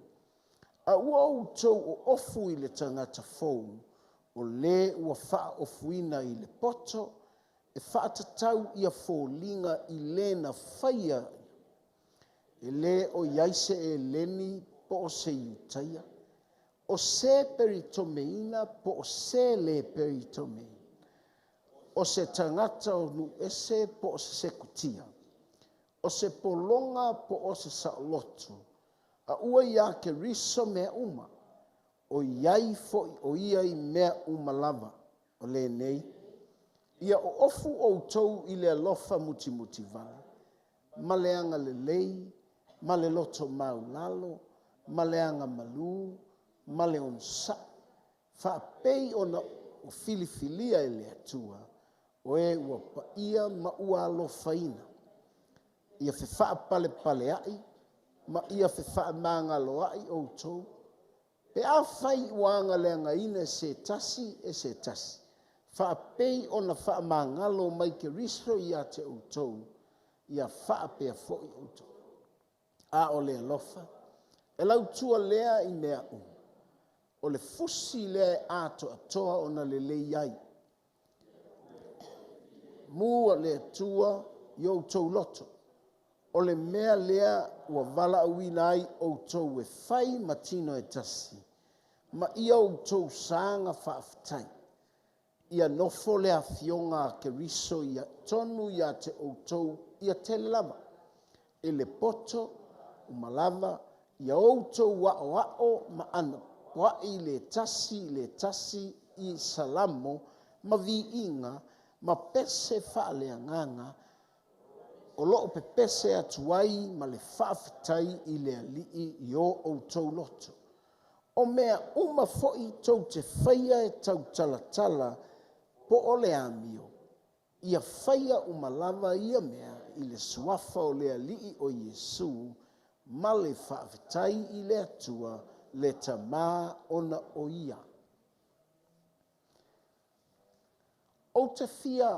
A ua outou oofu i le tagata fou, o lē ua faaofuina i le poto, e faatatau ia foliga i lē na faia, e lē o i ai se Eleni po o se Iutaia, o se peritomeina po o se lē peritomeina, o se tagata o nuu ese po o se Sekutia, o se pologa po o se saoloto, a ua iā Keriso mea uma, o i ai foi o ia i mea uma lava. O lenei, ia oofu outou i le alofa mutimutivale, ma le agalelei, ma le loto maulalo, ma le agamalū, ma le onosaʻi, faapei ona o filifilia e le Atua, o e ua paia ma ua alofaina. Ia fefaapalepaleaʻi ma ia fefaamagaloaʻi outou, pe afai ua agaleagaina e se tasi e se tasi, faapei ona faamagalo mai Keriso ia te outou, ia faapea foi outou. A o le alofa, e lautua lea i mea uma, o le fusi lea e atoatoa ona lelei ai. Mū a le Atua i outou loto, o le mea lea ua valaauina ai outou e fai ma tino e tasi, ma ia outou saga faafetai. Ia nofo le afioga a Keriso ia tonu ia te outou ia tele lava, i le poto uma lava, ia outou aoao ma anapoai le tasi i le tasi i salamo ma viiga ma pese faaleagaga, o loo pepese atu ai ma le faafetai i le Alii i o outou loto. O mea uma foi tou te faia e tautalatala po o le amio, ia faia uma lava ia mea i le suafa o le Alii o Iesu, ma le faafetai i le Atua le Tamā ona o ia. Ou te fia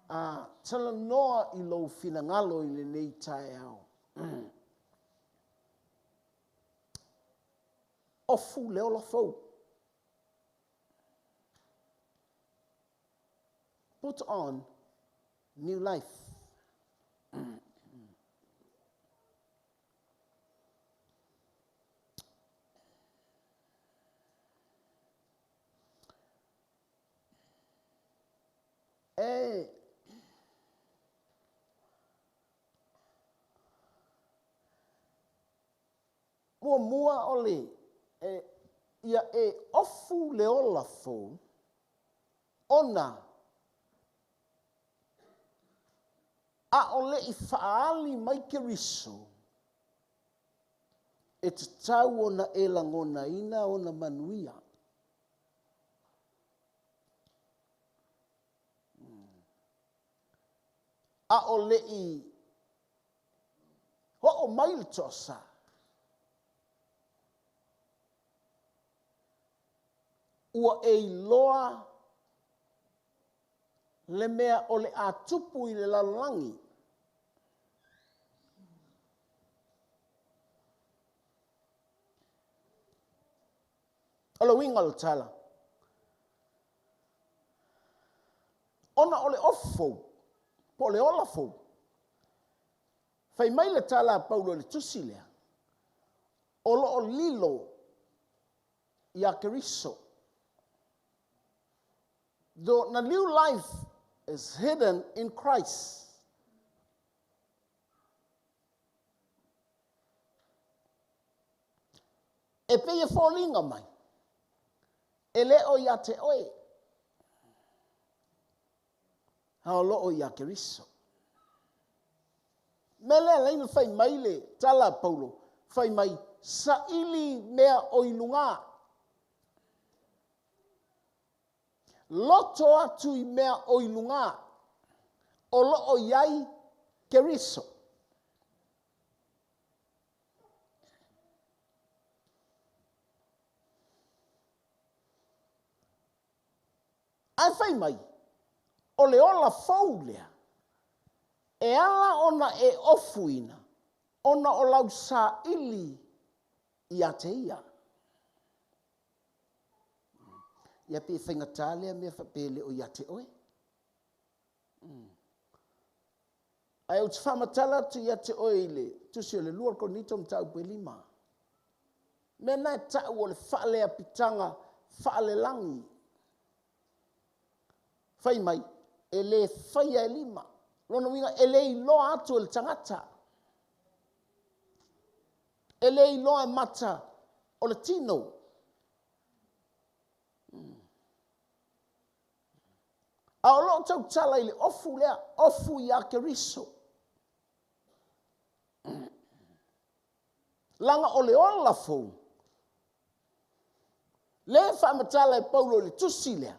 a talanoa i lou finagalo i lenei taeao. Ofu le ola fou. Put on new life. E muamua o le e, ia e ofu le ola fou ona a o le i faaali mai Keriso e tatau ona e lagonaina ona manuia. A o le i ho'o mai le to'asā, ua e iloa le mea o le a tupu i le lalolagi. O le uiga o le tala, ona o le ofu fou, po o le ola fou, fai mai le tala a Paulo i le tusi lea, o lo o lilo iā Keriso. The new life is hidden in Christ. E pei e foliga mai, e le o ia te oe, a o loo iā Keriso. Mea lea laina fai mai le tala a Paulo, fai mai, saili mea o i lugā. Loto atu i mea o i lugā, o loo i ai Keriso. Ae fai mai, o le ola fou lea, e ala ona e ofuina, ona o lau saili ia te ia. Ia pe faigata lea mea faapea e le o ia te oe. Ae ou te faamatala atu ia te oe i le tusi o le 2 Korinito mataupu e 5. Mea na e tau o le faaleapitaga faalelagi. Fai mai, e le faia e lima. Lona uiga, e le iloa atu e le tagata. E le iloa e mata o le tino. A o loo tautala i le ofu lea, ofu iā Keriso. Laga o le ola fou. Le faamatala e Paulo i le tusi lea.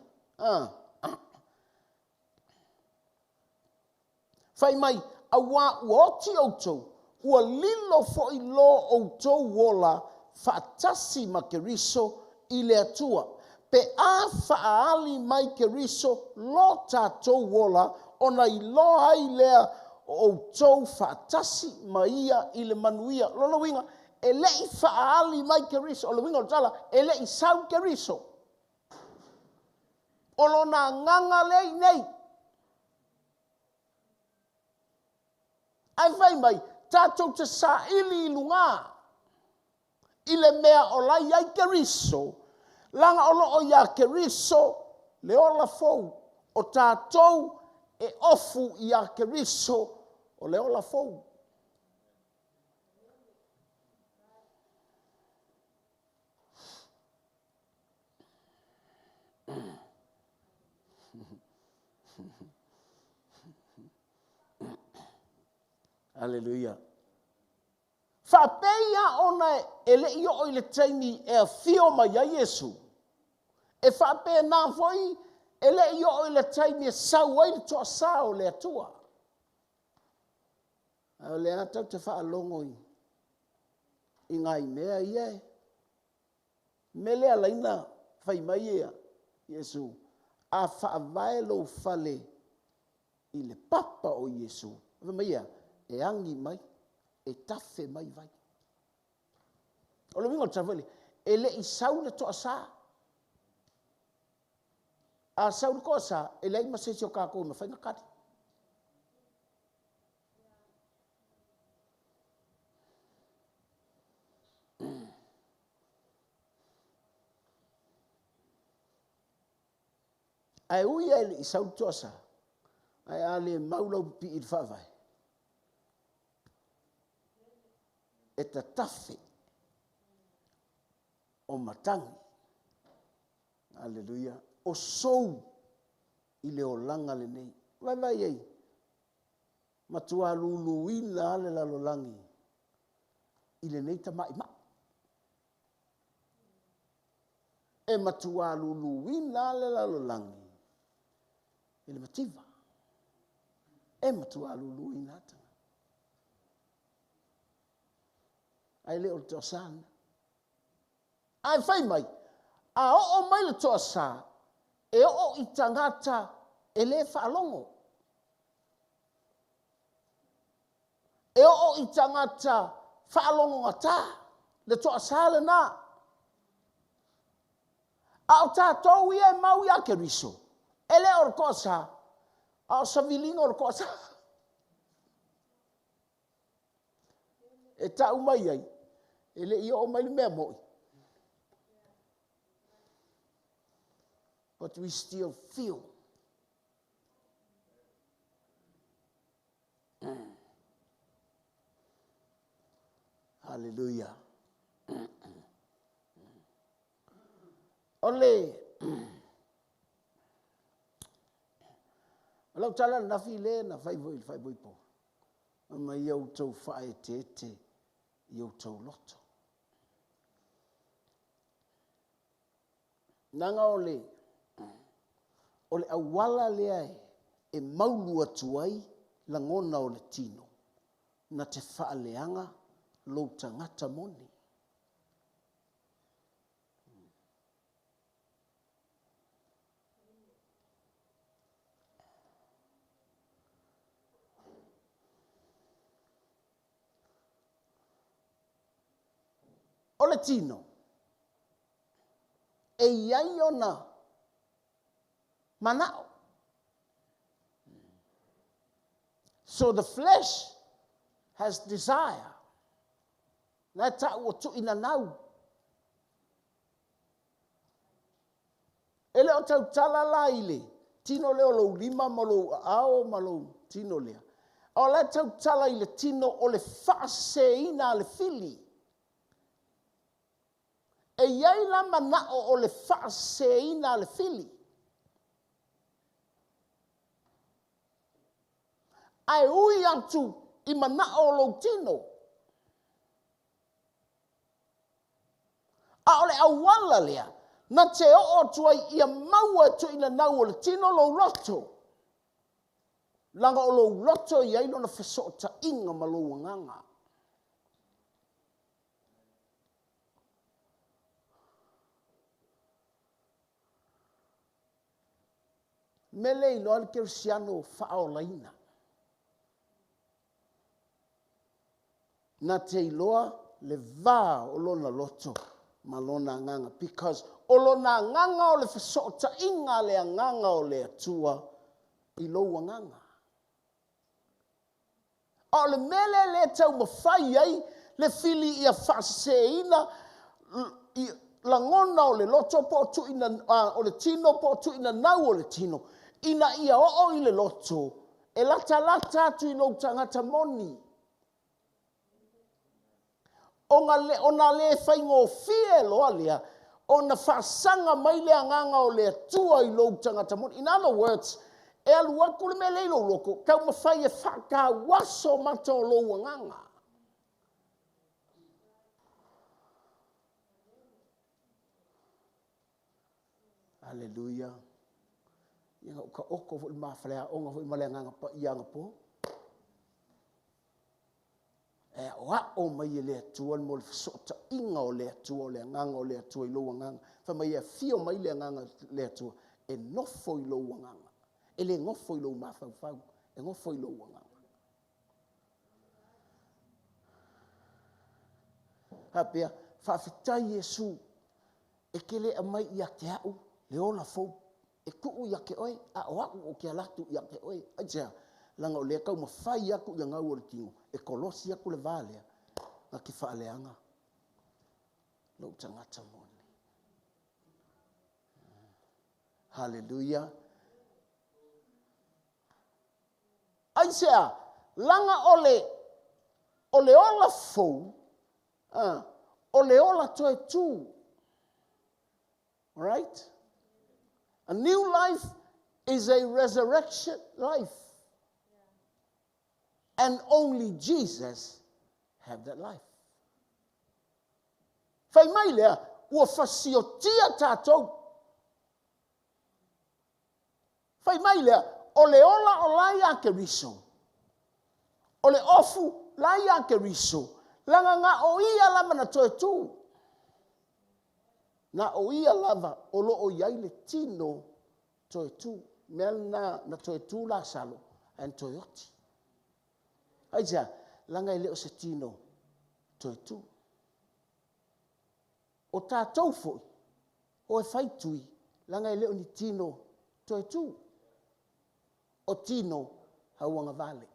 Fai mai, auā ua oti outou, ua lilo foi lo outou ola faatasi ma Keriso i le Atua. Pe a faaali mai Keriso lo tatou ola, ona iloa ai lea o outou faatasi ma ia i le manuia. Lona uiga, e le i faaali mai Keriso, o le uiga o le tala, e le i sau Keriso. O lona agaga lea i nei. Ae fai mai, tatou te saili i lugā, i le mea o la i ai Keriso, laga o loo iā Keriso le ola fou, o tatou e ofu iā Keriso o le ola fou. Aleluia. Faapei a ona e le i oo i le taimi e afio mai ai Iesu, e faapena foi e le i oo i le taimi e sau ai le toasā o le Atua. A o le a tatou te faalogo i nai mea ia e me lea laina fai mai ia Iesu, a faavae lou fale i le papa o Iesu, fai mai ia, e agi mai, e tafe mai vai. O le uiga o le tala foi lea, e le i sau le toasā. A sau le toasā, e leai ma se isi o tatou e mafai ona tali. Ae ui lava e le i sau le toasā, Ae a le mau lau pipii i le faavae, e tatafe o matagi. Aleluia. O sou i le olaga lenei. Vaivai ai, matua luluina lava le lalolagi i lenei tamaimai. E matua luluina lava le lalolagi i le mativa. E matua luluina lava tagata. Ae le o le toasa lena. Ae fai mai, a oo mai le toasa, e oo i tagata e le faalogo. E oo i tagata faalogogata, le toasa lena. A o tatou ia e mau ia Keriso, e le o le toasa, a o saviliga o le toasa. E tau mai ai, e le i oo mai le mea moi. But we still feel. Hallelujah. O le o lau tala ananafi lea na fai foi i le faaipoipo, ma ia outou faaeteete i outou loto. Leaga o le o le auala lea e maulu atu ai lagona o le tino, na te faaleaga lou tagata moni. O le tino, e i ai ona manao. So the flesh has desire. Na e ta'u o tu'inanau. E le o tautala la i le tino lea o lou lima ma lou aao ma lou tino lea. A o la e tautala i le tino o le faaseseina a le fili. E i ai la manao o le faaseseina a le fili. Ae ui atu i manao o lou tino. A o le auala lea na te oo atu ai ia maua e tuuinanau o le tino lou loto. Leaga o lou loto e i ai lona fesootaiga ma lou agaga. Mea le iloa le kerisiano faaolaina. Na te iloa le va o lona loto ma lona agaga, because o lona agaga o le fesootaiga a le agaga o le Atua i lou agaga. A o le mea lea le taumafai ai le fili ia faaseseina i lagona o le loto po o tuuina o le tino po o tuuinanau o le tino, ina ia oo i le loto e latalata atu i lou tagata moni. Ona le faigofie loa lea ona faasaga mai le agaga o le Atua i lou tagata moni. In other words, e alu atu le mea lea i lou loto, taumafai e faatauaso mata o lou agaga. Aleluia. Ia na uka oko foi le mafaleaoga foi ma le agaga paia anapo. E aoao mai e le Atua mo le fesootaiga o le Atua, o le agaga o le Atua i lou agaga. Fai mai e afio mai le agaga o le Atua, e nofo i lou agaga. E le nofo i lou mafaufau, e nofo i lou agaga. Faapea, faafetai Iesu, e te le aumai ia te au le ola fou, e tuu ia te oe, a o au ou te ala atu ia te oe. Aisea? Leaga o lea e taumafai atu ia gau o le tino, e kolosi atu le va lea, na te faaleaga lou tagata moni. Haleluia. Aisea? Laga o le, o le ola fou, o le ola toe tū. Alright? A new life is a resurrection life. And only Jesus have that life. Fai mai lea, ua fasiotia tātou. Fai mai lea, o le ola o la ia Keriso. O le ofu la ia Keriso. Laga na o ia lava na toe tū. Na o ia lava o lo o i ai le tino toe tū. Mea lena na toe tū Lasalo ae na toe oti. Aisea? Laga e le o se tino toe tū. O tātou foi, o e fai tui, laga e le o ni tino toe tū. O tino hauagavale.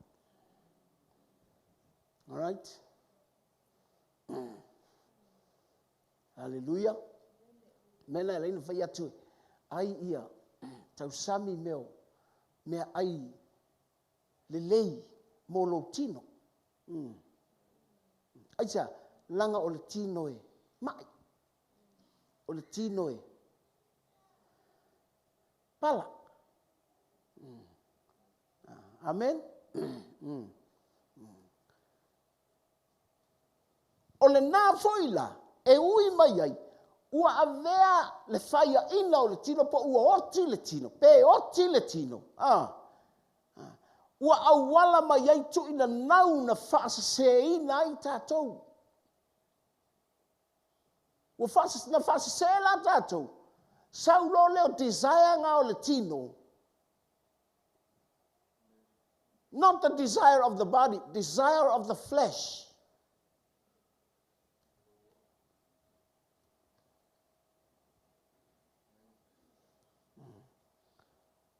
Alright? Hallelujah. Mea na e laina fai atu, ai ia, tausami mea, mea ai lelei mo lou tino. Aisea? Laga o le tino e mai. O le tino e pala. Amen. O lena foi la e ui mai ai, ua avea le faiaina o le tino po ua oti le tino, pe oti le tino. Ua auala mai ai tuuina nau na faaseseina ai tatou. Ua na faasese la tatou. Sau loa lea o desire nga o le tino. Not the desire of the body, desire of the flesh.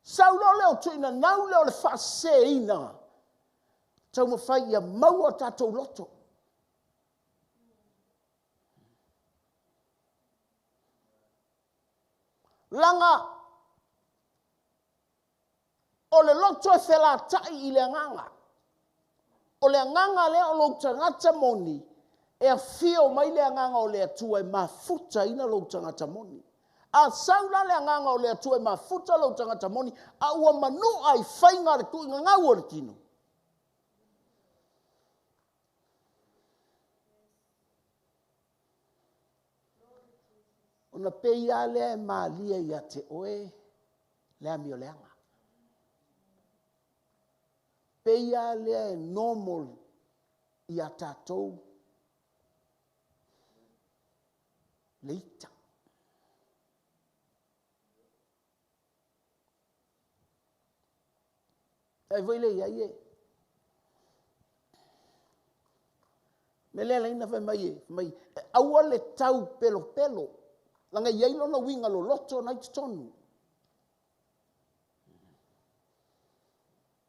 Sau loa lea o tuuina nau lea o le faaseseina. Taumafai ia maua tatou loto. Laga o le loto e felatai i le agaga. O le agaga lea o lou tagata moni, e afio mai le agaga o le Atua e mafutaina lou tagata moni. A sau la le agaga o le Atua e mafuta lou tagata moni, a ua manua i faiga le tuuina gau o le tino. Ona pei lava lea e malie ia te oe le amioleaga. Pei lava lea e normal ia tatou le ita. Ai foi le iai e. Me lea laina fai mai e, mai, e aua le tau pelopelo. Laga i ai lona uiga loloto na i totonu.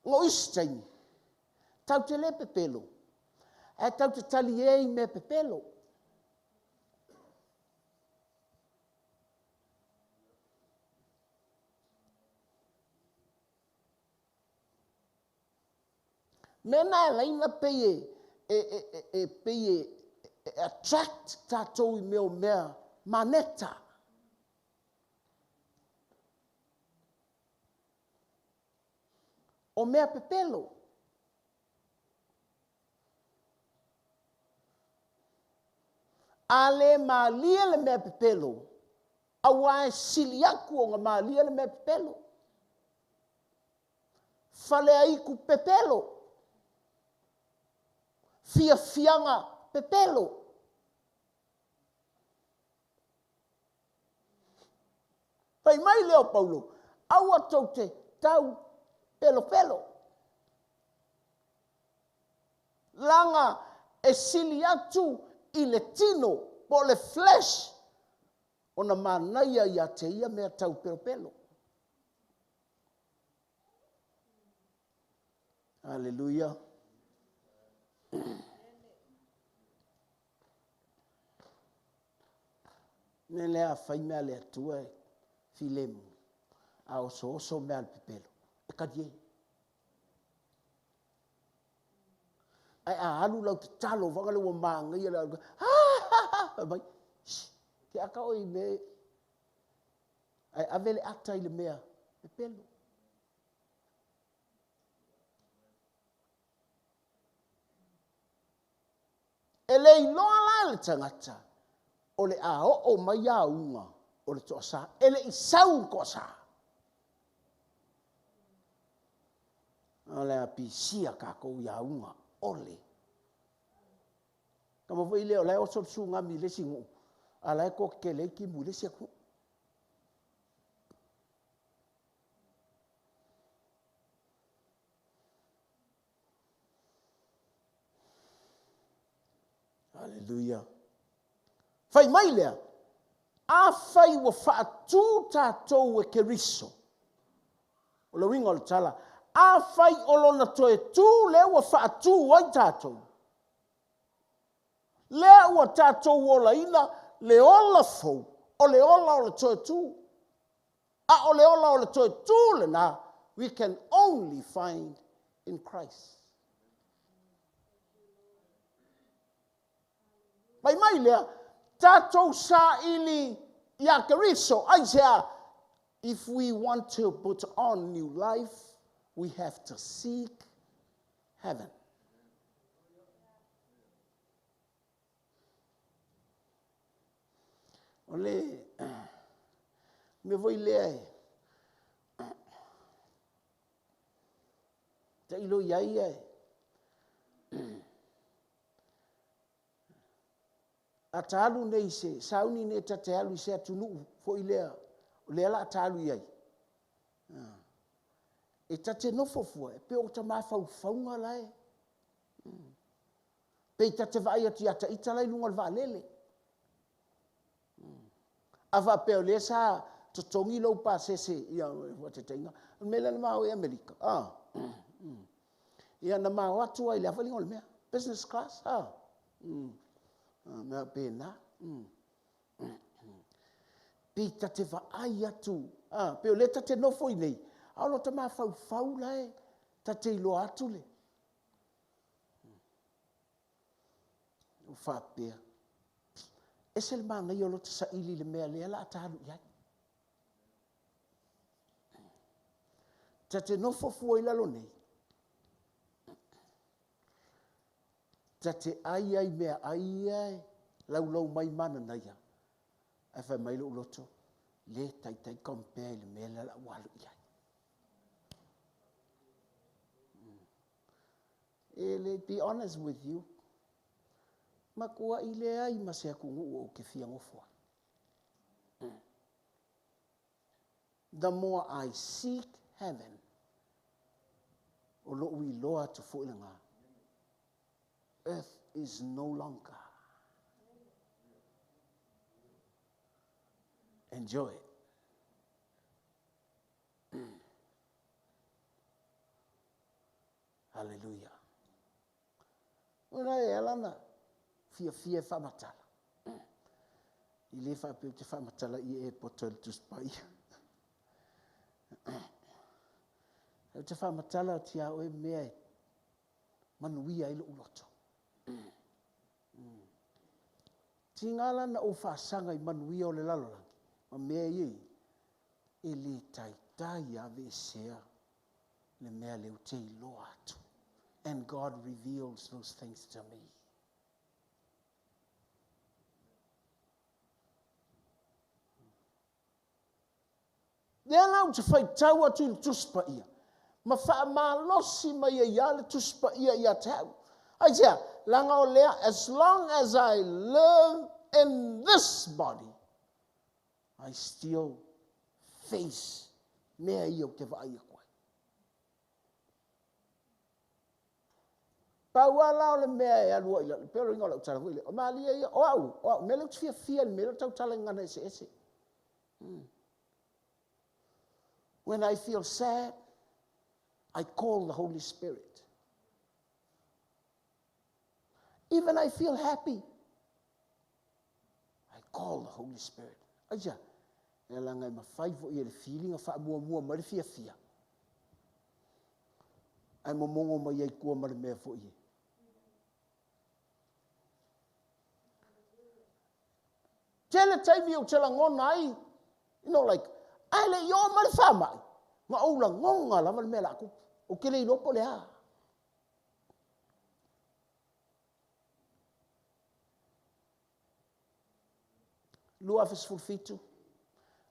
Ngo isi taimi, tau te le pepelo, ae tau te tali e i mea pepelo. Mea na e laina pei e, e, e, e, e, pei e, e attract tatou i mea o mea maneta. O mea pepelo. A le malie le mea pepelo, aua e sili aku ona malie le mea pepelo. Faleaiku pepelo. Fiafiaga pepelo. Fai mai lea o Paulo, aua tou te tau pelopelo. Laga e sili atu i le tino po o le flesh ona manaia ia te ia mea tau pelopelo. Haleluia. Mea lea a fai mea a le Atua e filemu, a osooso mea a le pepelo, e talie. Ae a alu lau tatalo vaga lea ua manaia le alu, fai mai, shh, te aka oe i mea ae ave le ata i le mea pepelo. E le iloa la e le tagata o le a oo mai auga o le toasa, e le i sau le toasa. O le a pisia kākou i auga ole. Kama foi lea o la e oso le tsunami i le isi nuu, a la e toatetele ai timu i le isi atunuu. Aleluia. Fai mai lea, afai ua faatū tātou e Keriso, o le uiga o le tala, afai o lona toe tū lea ua faatū ai tātou, lea ua tātou olaina le ola fou, o le ola o le toe tū. A o le ola o le toe tū lena, we can only find in Christ. Fai mai lea, tatou saili iā Keriso, aisea? If we want to put on new life, we have to seek heaven. O le mea foi lea e tailo i ai e a ta alu nei se sauni nei ta te alu i se atunuu foi lea o lea la ta alu i ai. E ta te nofo fua e pe o ta mafaufauga la e pe ta te vaai atu ia ita la i luga o le vaalele. A faapea o lea sa totogi lou pasese ia faataitaiga, o le mea lea na ma o i Amerika. Ia na ma o atu ai le a foi le igoa o le mea, business class. Mea pena. Pe ta te vaai atu, pe o lea ta te nofo i nei, a o lo ta mafaufau la e ta te iloa atu le. O faapea. Ese le manaia o lo te saili le mea lea la a ta alu i ai. Ta te nofo fua i lalo nei, ta te ai ai mea ai ia e laulau mai mananaia, ae fai mai lou loto, le taitai compare i le mea lea la ua alu i ai. E le be honest with you, matuai leai ma se atunuu ou te fia nofo ai. The more I seek heaven, o lou iloa atu foi lena. Earth is no longer. Enjoy it. Hallelujah. O la e ala na fiafia e faamatala. I le faapea ou te faamatala i e poto i le Tusi Paia. Ou te faamatala atu ia oe mea e manuia ai lou loto. Tiga la na ou faasaga i manuia o le lalolagi, ma mea ia e le taitai aveesea le mea lea ou te iloa atu. And God reveals those things to me. Lea la ou te faitau atu i le Tusi Paia, ma faamalosi mai ai lava le Tusi Paia ia te au. Aisea? Leaga o lea, as long as I live in this body, I still face mea ia ou te vaai atu ai. Pau lava la o le mea e alu ai i lalo, pei o le uiga o lau tala foi lea, o malie ia, o au, o au, mea lea ou te fiafia i le mea lea o le tautala i gagana eseese. When I feel sad, I call the Holy Spirit. Even I feel happy, I call the Holy Spirit. Aisea, e leaga e mafai foi e le filiga faamuamua mai le fiafia, ae momogo mai ai tua ma le mea foi e. Tele taimi ou te lagona ai, you know, like, ae le i oo mai le faamai, na ou lagona lava le mea o le a tupu. Ou te le iloa po o le a. 2017,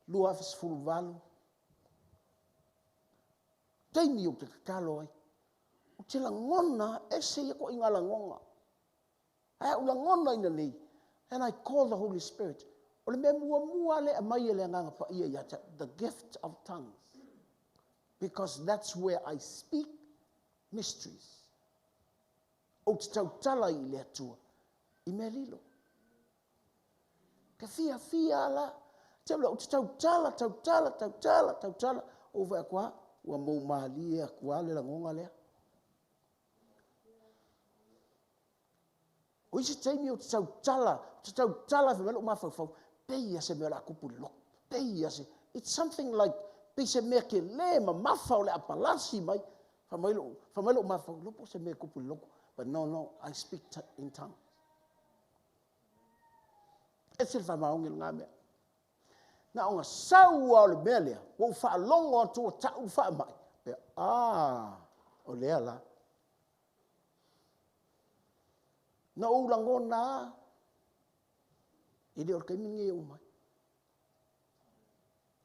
2018, taimi ou te tatalo ai, ou te lagona ese ia toaiga lagona. Ae ou lagona ina nei, and I call the Holy Spirit. O le mea muamua lea e aumai e le Agaga Paia ia te au, the gift of tongues. Because that's where I speak mysteries. Ou te tautala i le Atua i mea lilo. Ke fiafia la. Te ou te tautala, tautala, tautala, tautala. Ou vaai atu lava, ua moumalie atu lava le lagona lea. O isi taimi ou te tautala, ou te tautala fai mai lou mafaufau, pei lava se mea o le a tupu i le lotu. Pei lava se, it's something like, pei se mea tele mamafa o le a palasi mai. Fai mai lou, fai mai lou mafaufau, iloa po o se mea e tupu i le lotu. But no, no, I speak in tongues. Ese le faamaoni o lena mea. Na ona sau lava o le mea lea, ua ou faalogo atu ua tau le faamai. Pea, ah, o lea la. Na ou lagona lava, e le o le taimi lenei e uma ai.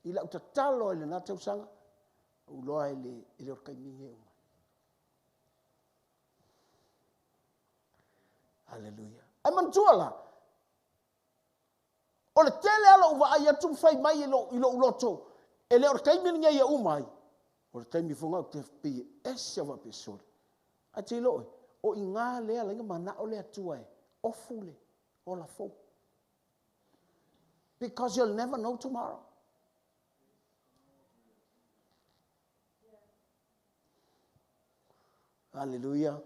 I lau tatalo ai i lena tausaga, ou iloa e le o le taimi lenei e uma ai. Haleluia. Ae manatua la, o le tele lava o lou vaai atu ma fai mai i lou loto, e le o le taimi lenei e uma ai. O le taimi foi lena ou te pei e ese au faapea, sole. Ae te iloa oe, o i ina lea la manao le Atua e ofu le ola fou. Because you'll never know tomorrow. Haleluia.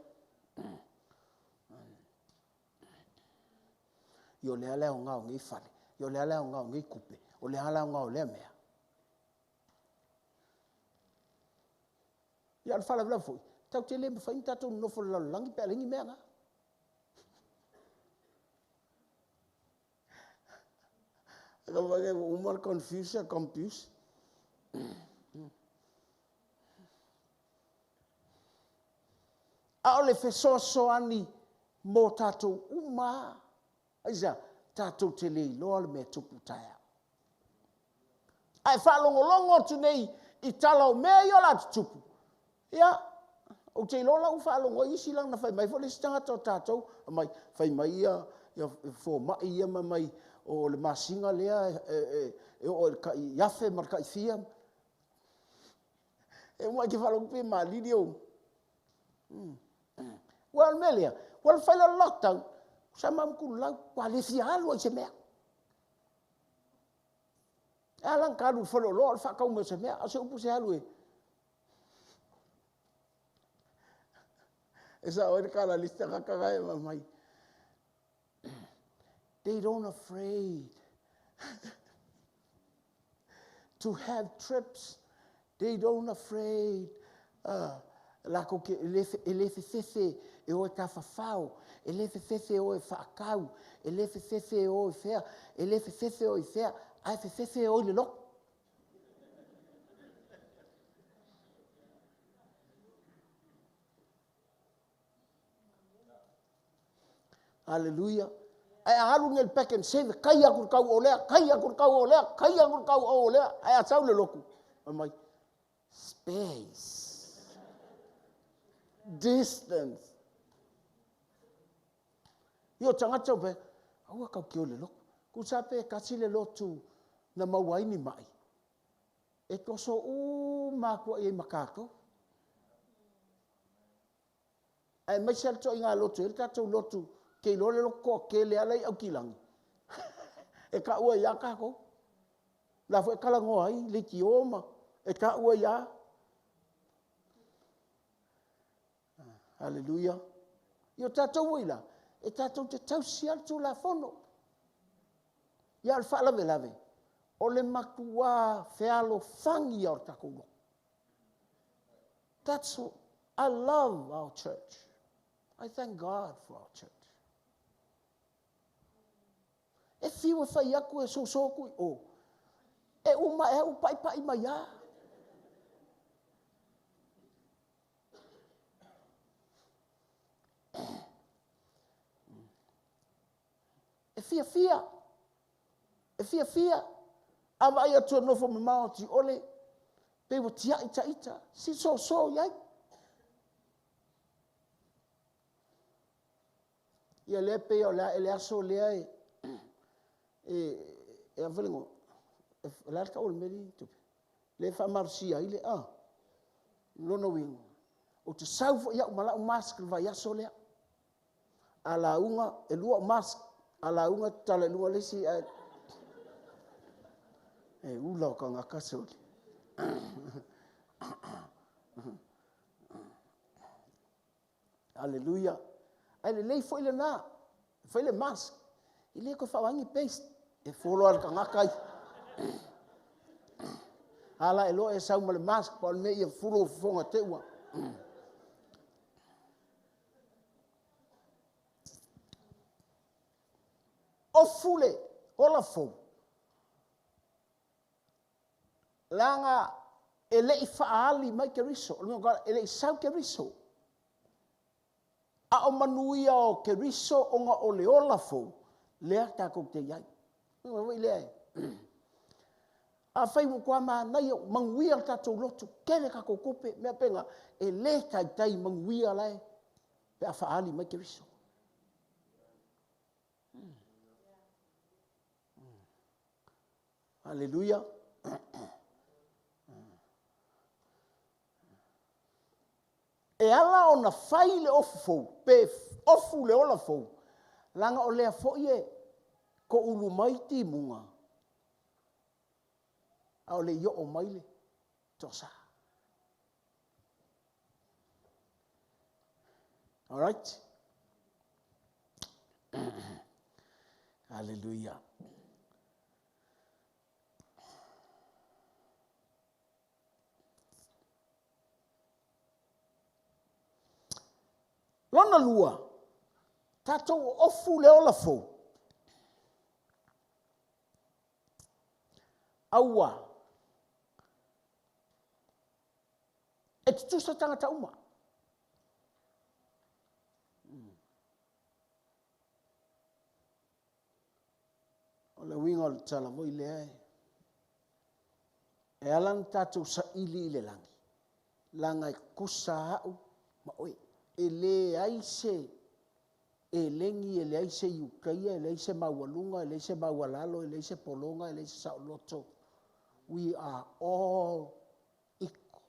Ia o le a le aoga o nei fale, ia o le a le aoga o nei tupe, o le a le aoga o lea mea. Ia o le faalavelave foi, tatou te le mafai ona tatou nonofo i le lalolagi pe a leai ni mea na. Ua uma le confuse, confuse. A o le fesoasoani mo tatou uma. Aisea? Tatou te le iloa le mea e tupu taeao. Ae faalogologo atu nei i tala o mea ia o le a tutupu, ia, ou te iloa la ua faalogo ai isi, leaga na fai mai foi le isi tagata o tatou, mai, fai mai ia fomai ia ma mai o le masina lea e oo i le tai 1,000 ma le tai fia. E uma ai te faalogo pe malili ou. Ua o le mea lea, ua fai le lockdown, sa maumutululau, ua le fia alu ai se mea. E ala ona alu i le faleoloa o le faatau mai o se mea, a o se upu se alu e. E sao ai le tala a le isi tagata la e mai. They don't afraid to have trips. They don't afraid. Lakou ke e le fefefe e o e tafafao, e le fefefe e o e faatau, e le fefefe e o i fea, e le fefefe e o i fea, ae fefefe e o i le lotu. Haleluia. Ae a alu nei le Pak'nSave, kai atu le tau o lea, kai atu le tau o lea, kai atu le tau o lea, ae a sau le lotu, fai mai, space, distance. Ia o tagata o pe, aua tau te o i le lotu. Tusa pe tasi le lotu na maua ai ni mai, e toso uma atu ai ma tatou. Aemaise lava le toaiga lotu e i ai le tatou lotu, te iloa le lotu toatele lava la e i Aukilagi, e taua ai lava tatou. La foi e talanoa ai leitio ma e taua ai lava. Haleluia. Ia o tatou foi la, e tatou te tausi lava le Tulafono. Ia o le faalavelave, o le matuā fealofani lava o le tatou lotu. That's, I love our church. I thank God for our church. E fiu e fai atu e soso atu i o. E uma e au pa'ipa'i mai a. E fiafia. E fiafia. A vaai atu e nofo mamao atu i ole, pe ua tia'i ta'ita, si soso i ai. Ia lea pei o le a ele aso lea e e e a foi le igoa o le a le tau o le mea alii tupe lea e faamalosia ai le a lona uiga ou te sau foi au ma lau mask i le vaiaso lea. A lauga e lua au mask, a lauga tatala i luga le isi ae e ula o tagata sole. Aleluia. Ae lelei foi lena. Fai le mask. E le toe faaaogaina ni paste. E folo lava e le tagata ia. A la e loa e sau ma le mask, pau le mea ia fulo ou fofoga te i ua. Ofu le ola fou. Leaga e le i faaali mai Keriso. O le uiga e le i sau Keriso. A o manuia o Keriso ona o le ola fou, lea tatou te i ai. Uiga foi lea e. Afai ua matua manaia, manuia le tatou lotu, tele tatou tupe, mea faapena, e le taitai manuia la e pe a faaali mai Keriso. Aleluia. E ala ona fai le ofu fou, pe ofu le ola fou, leaga o lea foi e toulu mai timuga, a o le i oo mai le toasa. Alright? Hallelujah. Lona lua, tatou ofu le ola fou. Aua e tutusa tagata uma. O le uiga o le tala foi lea e, e ala ona tatou saili i le lagi, leaga e tutusa au ma oe. E leai se elegi, e leai se Iutaia, e leai se maualuga, e leai se maualalo, e leai se pologa, e leai se saoloto. We are all equal.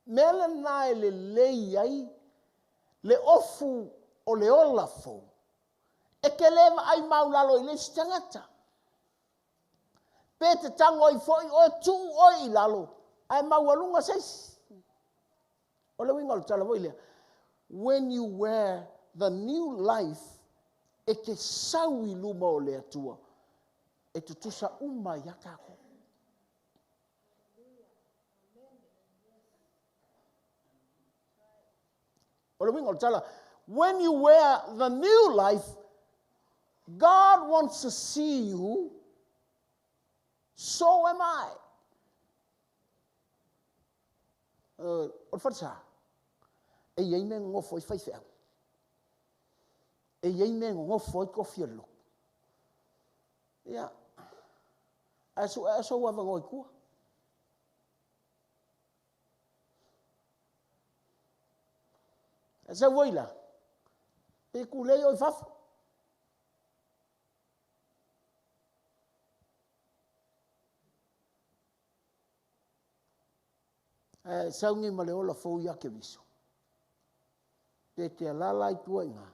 Mea lena e lelei ai le ofu o le ola fou. E te le vaai maulalo i le isi tagata. Pe te tago ai foi oe, tuu oe i lalo, ae maualuga se isi. O le uiga o le tala foi lea. When you wear the new life, e te sau i luma o le Atua, e tutusa uma ia tatou. O le uiga o le tala, when you wear the new life, God wants to see you, so am I. O le falesa, e i ai mea e nonofo ai faifeau. E i ai mea e nonofo ai tofi o le lotu. Ia, ae su'e sou avanoa i tua. Ae sau ai la, pe tulei oe i fafo. Ae sau nei ma le ola fou ia Keriso. Pe te alala ai tua i ina.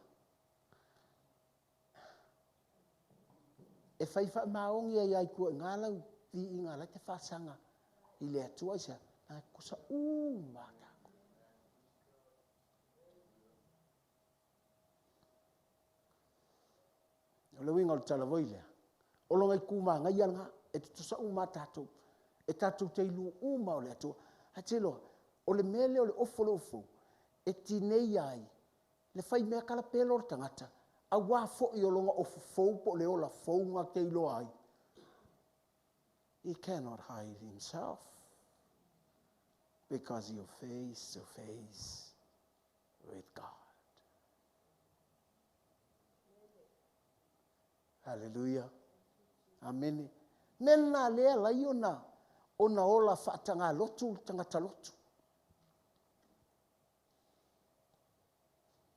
E fai faamaoni ai lava i tua i ina lau viiga la e te faasaga i le Atua. Aisea? Leaga e tutusa uma lava tatou. O le uiga o le tala foi lea, o lona itu manaia lena, e tutusa uma lava tatou. E tatou te ilu uma o le Atua. Ae te iloa, o le mea lea o le ofo o le ofo, e tineia ai Le fai mea kalapelo o le tagata, auā foʻi o loga ofu fou po o le ola fou ga te iloa ai. He cannot hide himself because you're face to face with God. Hallelujah. Amene. Mea lena lea lai ona ona ola faatagā lotu le tagata lotu.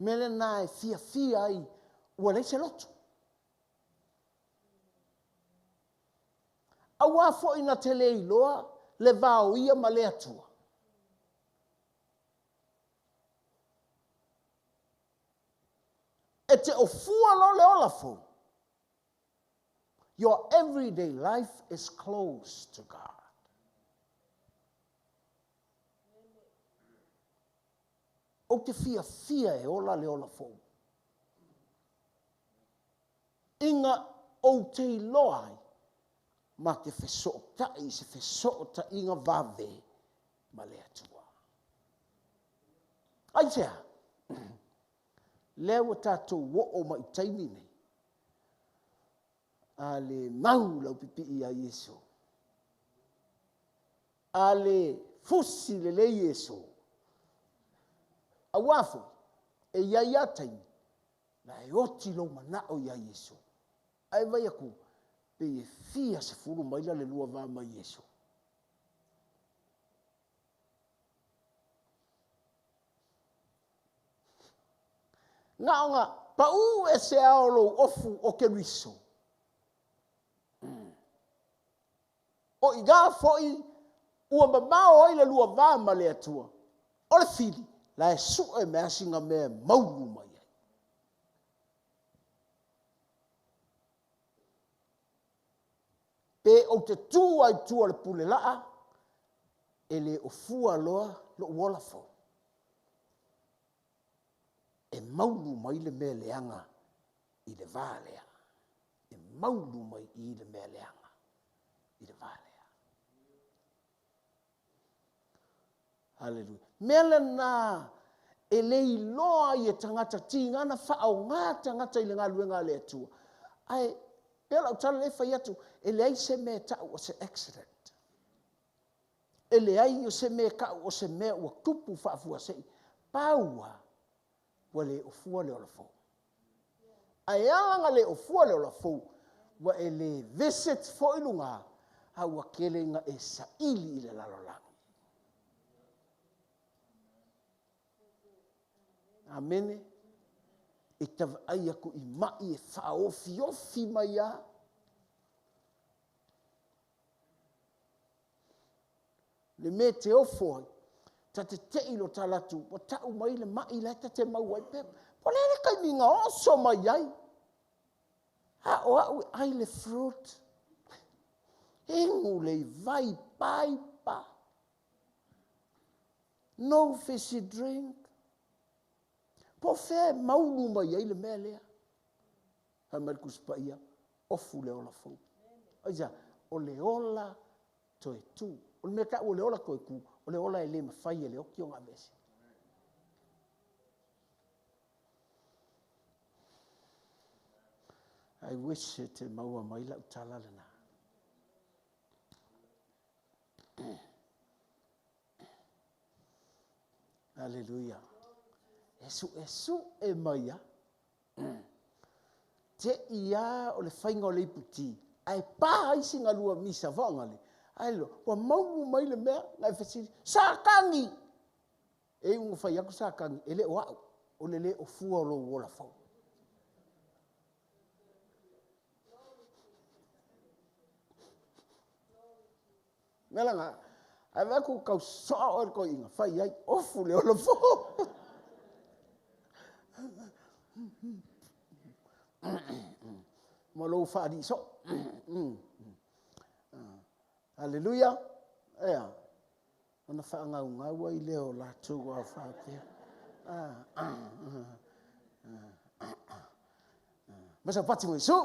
Mea lena e fiafia ai ua leai se lotu. Auā foʻi na te lē iloa le va o ia ma le Atua. E te ofua loa le ola fou. Your everyday life is close to God. Ou te fiafia e ola le ola fou. Ina ou te iloa ai, ma te fesootai i se fesootaiga vave ma le Atua. Aisea? Lea ua tatou oo mai i taimi nei, a le mau lau pipii iā Iesu, a le fusi lelei Iesu, auā foi, e i ai lava taimi, na e oti lou manao iā Iesu. Ae vai aku, pei e fia sefulu maila le lua va ma Iesu. Na ona paʻū ese lava o lou ofu o Keriso. O iā foʻi ua mamao ai le lua va ma le Atua, o le fili, la e suʻe me asiga mea e maulu mai ai. Pe ou te tū ai i tua o le pule laa, e le o fua loa loʻu ola fou. E maulu mai le mea leaga i le va lea. E maulu mai i le mea leaga i le va lea. Haleluia. Mea lena e le iloa ai e tagata tiga na faaaogā tagata i le galuega a le Atua. Ae pei o lau tala lea e fai atu, e leai se mea e tau o se accident. E leai o se mea e tau o se mea ua tupu faafuasei. Pau lava, ua le ofua le ola fou. Ae ala na le ofua le ola fou, ua e le visit foi luga, a ua tele ina e saili i le lalolagi. Amene. E ta vaai aku i mai e faaofiofi mai lava. Le mea e te ofo ai, ta te tei lo tala atu, ua tau mai le mai la e ta te maua ai pea. Po o le a le taimi na oso mai ai? A o au e ai le fruit. Inu le vai paipa. No fizzy drink. Po o fea e maulu mai ai le mea lea? Fai mai le Tusi Paia, ofu le ola fou. Aisea? O le ola toe tū. O le mea taua o le ola toe tū, o le ola e le mafai e le oti ona aveese. I wish e te maua mai lau tala lena. Aleluia. E suʻesuʻe mai a. Te i a o le faiga o le iputi, ae pa ai sina lua misa faagale, ae loa, ua maunu mai le mea, na e fesili, Satani! E iu ina fai atu Satani, e le o au, o le le ofua o lou ola fou. Mea la na, ae vaai atu tau soa oe le toeaina, fai ai, ofu le ola fou. Ma lou faalii soo. Aleluia. Ea. Ona faagaugau ai lea o latou ao faapea. Ma sau pati mo Iesu.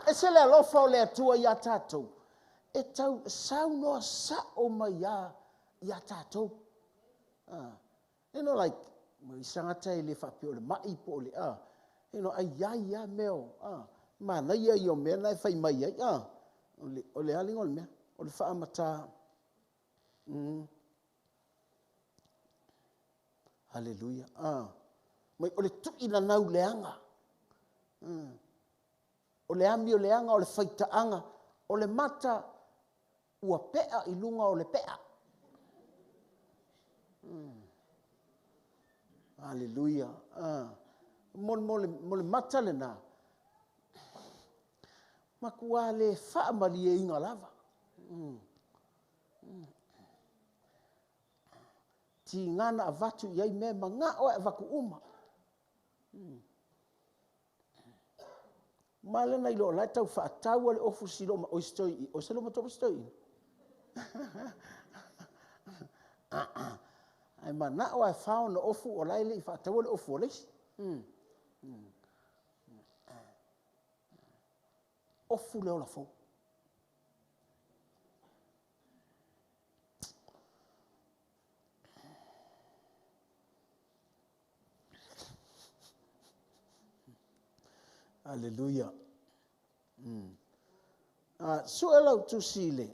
Ese le alofa o le Atua iā tatou, e tau saunoa sao mai lava iā tatou. You know like, i tagata e le faapea o le mai po o le, you know, ai ai lava mea o, manaia ia o mea na e fai mai ai, o le aliga o le mea, o le faamatā. Haleluia. Mai o le tui nanau leaga. O le amio leaga, o le faitaaga, o le mata ua pea i luga o le pea. Haleluia. Mo le mata lena, matua le faamalieina lava. Tigana avatu i ai mea manao e avatu uma. Ma lena i lo lai tau whaatau le ofu si lo ma oistoi o se lo ma to stoi. Ai manao e whao na ofu o lai le i whaatau le ofu o leisi. Ofu le ola fou. Hallelujah. Sue lau tusi le.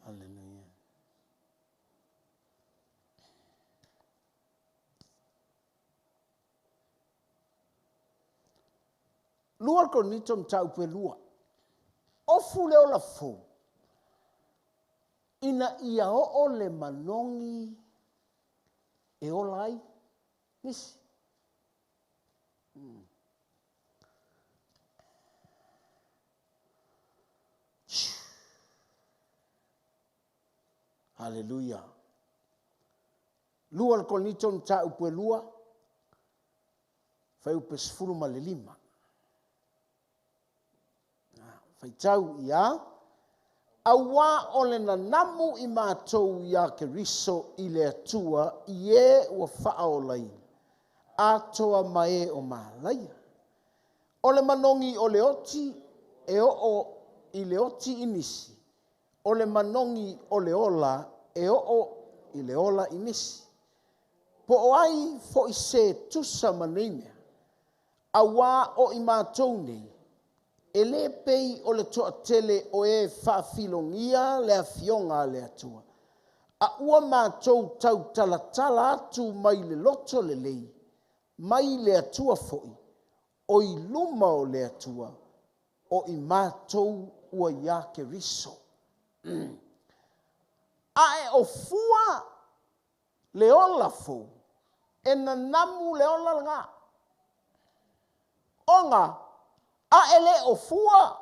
Hallelujah. Lua Korinito mataupu e 2. Ofu le ola fou. Ina ia oo le manogi e ola ai nisi. Hallelujah. Lua Korinito mataupu e 2. Faiupe 15. Faitau ia. Aua o le nanamu i mātou ia Keriso i le Atua i e ua whaolaina. Atoa mae o malaia. O le manogi o le oti e oo i le oti inisi. O le manogi o le ola e oo i le ola inisi. Po o ai fo i se tusa maneimea. Aua o i mātou nei. E le pei o le toatele o e whaafilogia le afioga a le Atua. A ua mātou tau talatala atu mai le loto le lei, mai le Atua foi, o i luma o le Atua, o i mātou ua ia Keriso. Ae o fua le ola fou, e nanamu le ola langa. Onga, a ele o fua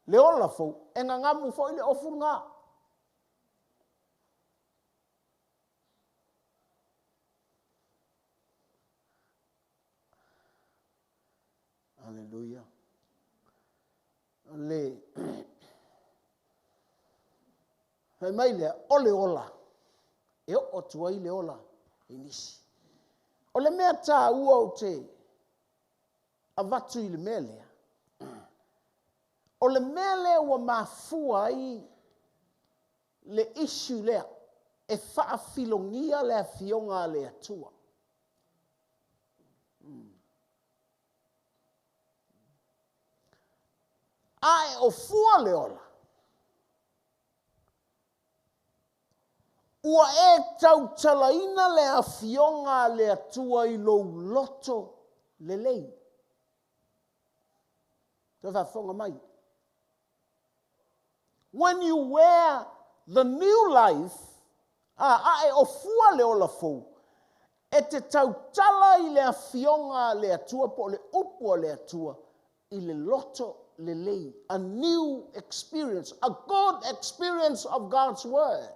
le ola fou, e ngangamu fo ile ofu nga. Hallelujah. Le fai mai lea, o le ola, e o atu ai le ola i nisi. O le mea tā ua o te avatu i le mea lea. O le mea lea ua mafua ai le issue lea, e whaafilogia le afioga a le Atua. Ae o fua le ola, ua e tautalaina le afioga a le Atua i lou loto lelei. Te whaafonga mai. When you wear the new life, ae o fua le ola fou, e te tautala i le afioga a le Atua, po o le upu a le Atua, i le loto lelei. A new experience, a good experience of God's word.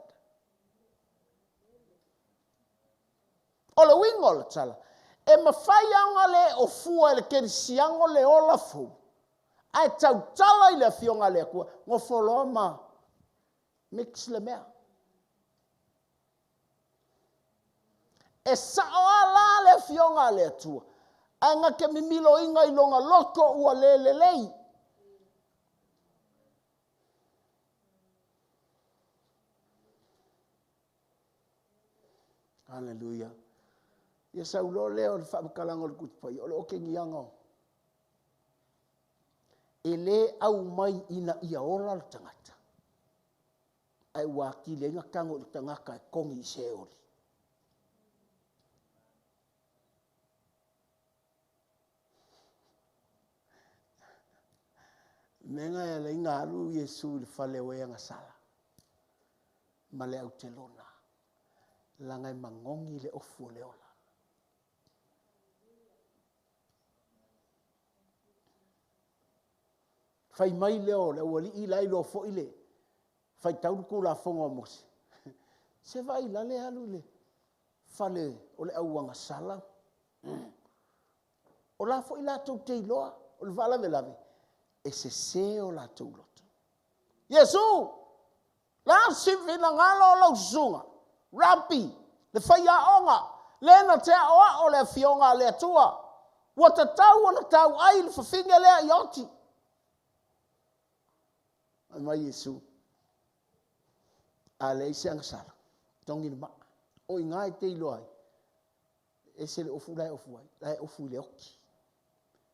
O le uiga o le tala, e mawhai anga le o fua e le kerisiango le ola fou, ae tautala i le afioga a le Atua, ngofoloa ma mix le mea. E sao ala le afioga a le Atua, ae nga ke mimilo inga i longa loko ua le lelei. Haleluia. Ia sauloa lea o le faamatalaga o le Tusi Paia, o le okegiaga o e lē aumai ina ia ola le tagata, ae ua atili ai ona tago i le tagata e togi i Seoli. Mea e ala ai ona alu Iesu i le fale o e agasala ma le autelona, leaga e magogi le ofu o le ola. Fai mai lea o le aualii la e iloa foi le faitau le Tulafono a Mose. Se vaai la le alu i le fale o le auagasala. O la foi latou te iloa, o le faalavelave, e sese o latou loto. Iesu, la se finagalo o lau susuga, Rabi, le faiaoga, le na te aoao le afioga a le Atua, ua tatau ona tauai le fafine lea ia oti. Fai mai Iesu, a leai se agasala, togi le maa. O i ina e te iloa ai, ese le ofu la e ofu ai, la e ofu i le oti.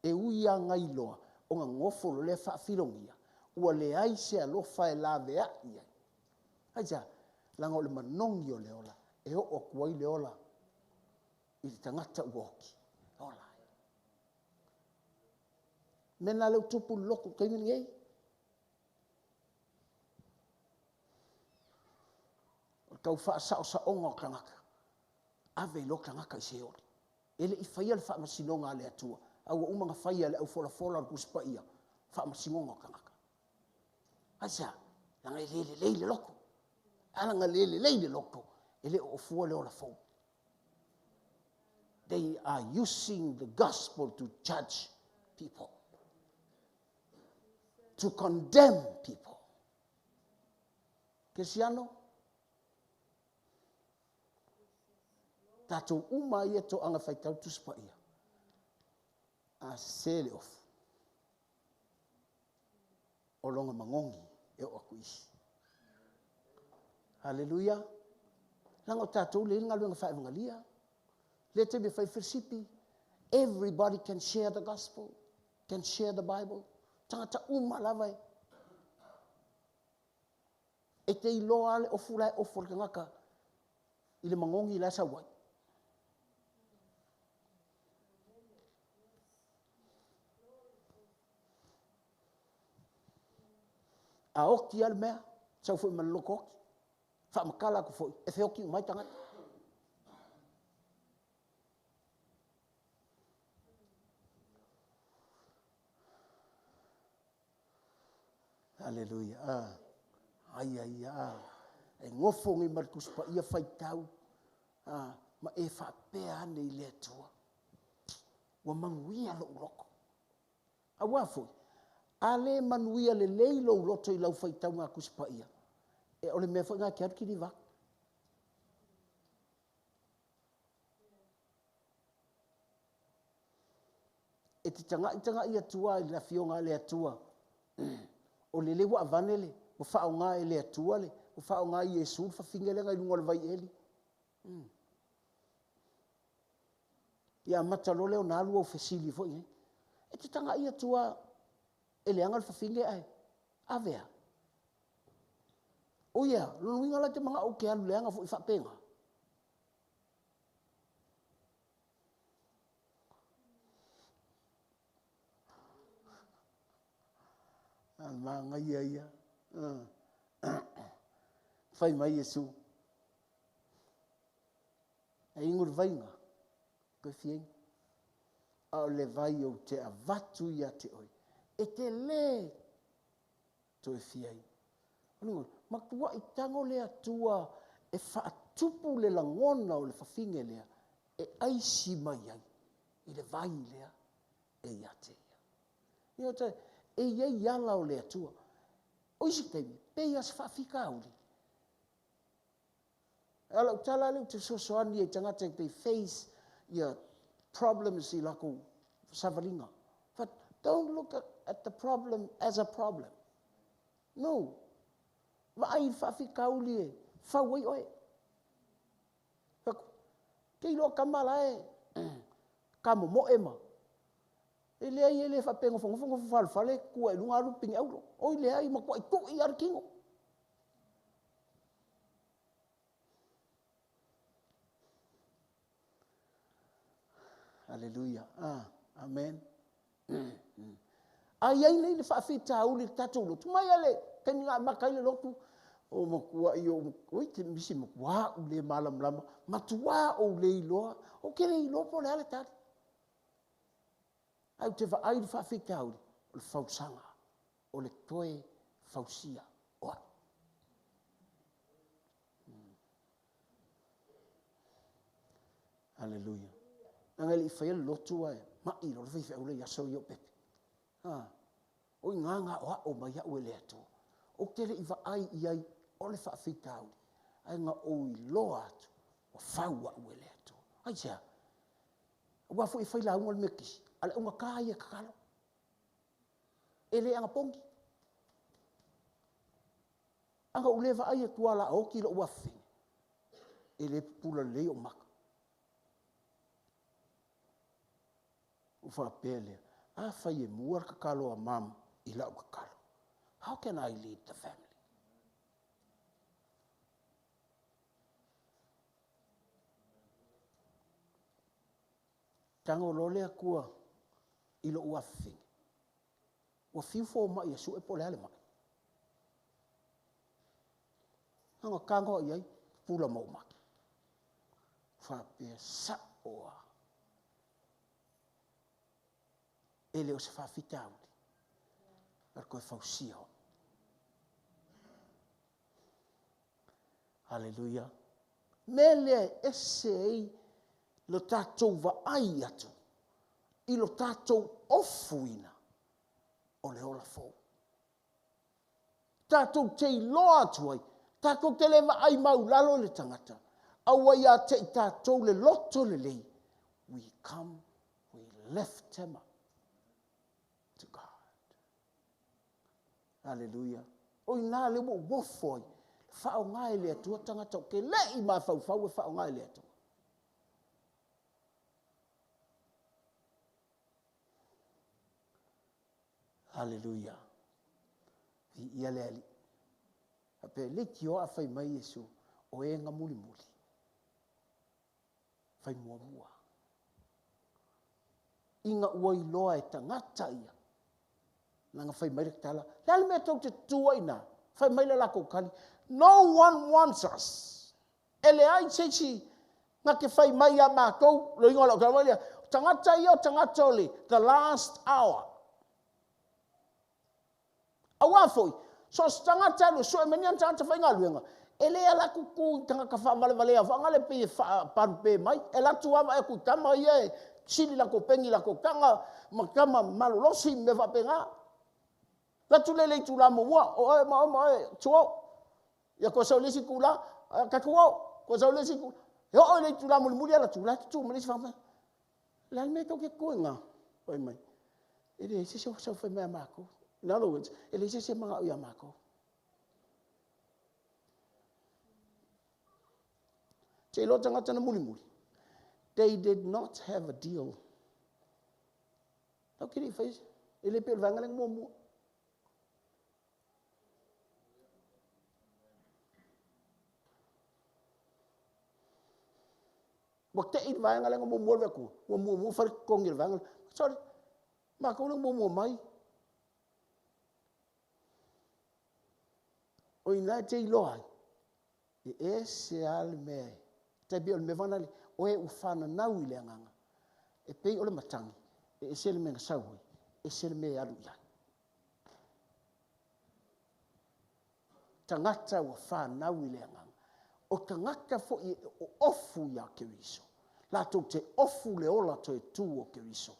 E ui lava na iloa, ona nofo loa lea faafilogia, ua leai se alofa e laveai ai. Aisea? Leaga o le manogi o le ola, e oo atu ai le ola i le tagata ua oti. Ola ai. Mea lena lea ua tupu i le lotu i le taimi lenei. O le tau faasaosaoga o tagata, ave loa tagata i Seoli. E le i faia le faamasinoga a le Atua, a ua uma ona faia e le aufolafola o le Tusi Paia, faamasinoga o tagata. Aisea? Leaga e le lelei le loto. A laga le lelei le loto, e le o ofua le ola fou. They are using the gospel to judge people, to condemn people. Kesiano, tatou uma ia toaga faitau Tusi Paia, a sese le ofu, o lona magogi e oo atu i isi. Haleluia. Leaga o tatou lea e i ai le galuega faaevagalia. Lea taimi e fai felesipi, everybody can share the gospel, can share the Bible. Tagata uma lava e te iloa le ofu la e ofu o le tagata i le magogi la e sau ai. A oti lava le mea, sau foi ma le loto oti. Faamatala atu foi, e feoti uma ai tagata. Aleluia. Ah. Ai, ai, ah. E nofo nei ma le Tusi Paia faitau, ah, ma e faapea ane i le Atua, ua manuia lou loto. Aua foi, a le manuia lelei lou loto i lau faitauga a Tusi Paia, e o le mea foi lena e te alu kiliva atu. E te tagai tagai atu i le afioga a le Atua, o lele ua avane le, ua faaaoga e le Atua le, ua faaaoga e Iesu le fafine lea na i luga o le vaieli. Ia amata loa lea ona alu au fesili foi nei. E te tagai atu lava, e leaga le fafine ae ave a. O ia, lona uiga la e te manao ou te alu leaga foi faapena. A manaia ia. Fai mai Iesu, e inu le vaiga, toe fia inu. A o le vai ou te avatu ia te oe, e te le toe fia inu. Matuai tago le Atua e faatupu le lagona o le fafine lea, e aisi mai ai i le vai lea e ia te ia. Ia te, e iai ala o le Atua. O isi taimi, pe ia se faafitauli. Ala o tala le te fesoasoani i tagata they face ia problems i lakou savaliga. But don't look at the problem as a problem. No. Vaai i le faafitauli e fau ai oe. Te iloa tama la e kamomoe ma e leai e le faapea e nofonofo nofo falefale tua i luga alu pine auro. Oi leai, matuai tui lava le tino. Aleluia. Ah, amen. A i ai nei le faafitauli i le tatou lotu, mai lava le taimi na amata ai le lotu, o matuai ou, oi te misi matua ou le malamalama, matua ou le iloa, ou te le iloa po o le a le tali. Ae ou te vaai i le faafitauli, o le fausaga, o le toe fausia o au. Aleluia. Leaga e le i faia le lotu ae mai loa le faifeau la i aso ia o Pepe. Ha. O i ina na aoao mai au e le Atua. Ou te le i vaai i ai o le faafitauli, ae na ou iloa atu ua fau au e le Atua. Aisea? Aua foi e fai lauga le Metotisi, a o le augata ia e tatalo. E le anapogi. A na ou le vaai atu lava o le a oti lou afafine, e le pupula lelei ou mata. Ou faapea lea, afai e mua le tatalo a mum i lau tatalo, how can I lead the family? Tago loa le Atua i lou afafine, ua fiu fomai e sue po o le a le mai. Na ona tago lava i ai, pupula ma ou mata. Faapea, sao lava. E le o se faafitauli, o le toe fausia o au. Aleluia. Mea lea e ese ai lo tatou vaai atu i lo tatou ofuina o le ola fou. Tatou te iloa atu ai, tatou te le vaai maulalo i le tagata, aua ia te i tatou le loto lelei. We come, we lift him up to God. Aleluia. O i ina lea ua ou ofo ai, faaaoga e le Atua tagata ou te le i mafaufau e faaaoga e le Atua. Aleluia. Viia le Alii. Faapea, leitioa a fai mai Iesu, o e na mulimuli, fai muamua. Ina ua iloa e tagata ia, leaga fai mai le tala, le a le mea tou te tutu ai i ina? Fai mai le latou tali, no one wants us. E leai se isi na te fai mai ia matou, le uiga o lau tala foi lea, o tagata ia o tagata o le the last hour. Aua foi, so o se tagata e alu e sue mai ni ana tagata faigaluega, e le alu atu tu i tagata faavalevalea faagale pei e faapalupe mai, e alu atu lava vaai atu i tama ia e sili latou peni i latou taga ma tama malolosi ma mea faapena. Alu atu lea i le itula muamua, o oe ma oe ma oe, tuo. Ia toe sau i le isi itula, tatou o. Toe sau i le isi itula. E oo i le itula mulimuli alu atu, o la e tutu mai le isi fai mai, o le a le mea tou te tutu ai i ina? Fai mai, e leai se isi o sau fai mai ia matou. In other words, e leai se isi e manao ia matou. Te iloa tagata na mulimuli. They did not have a deal. Tau te le i fai, e le pei o le vaega lea na muamua. Ua tei le vaega lea na muamua alu atu, ua muamua fai le totogi o le vaega lea. Sorry, matou lea na muamua mai. O i ina e te iloa ai, e ese lava le mea e, tai pei o le mea foi lena, o e ua fananau i le agaga, e pei o le matagi, e ese le mea na sau ai, ese le mea e alu i ai. Tagata ua fanau i le agaga. O tagata foi e ofu ia Keriso, latou te ofu le ola toe tu o Keriso.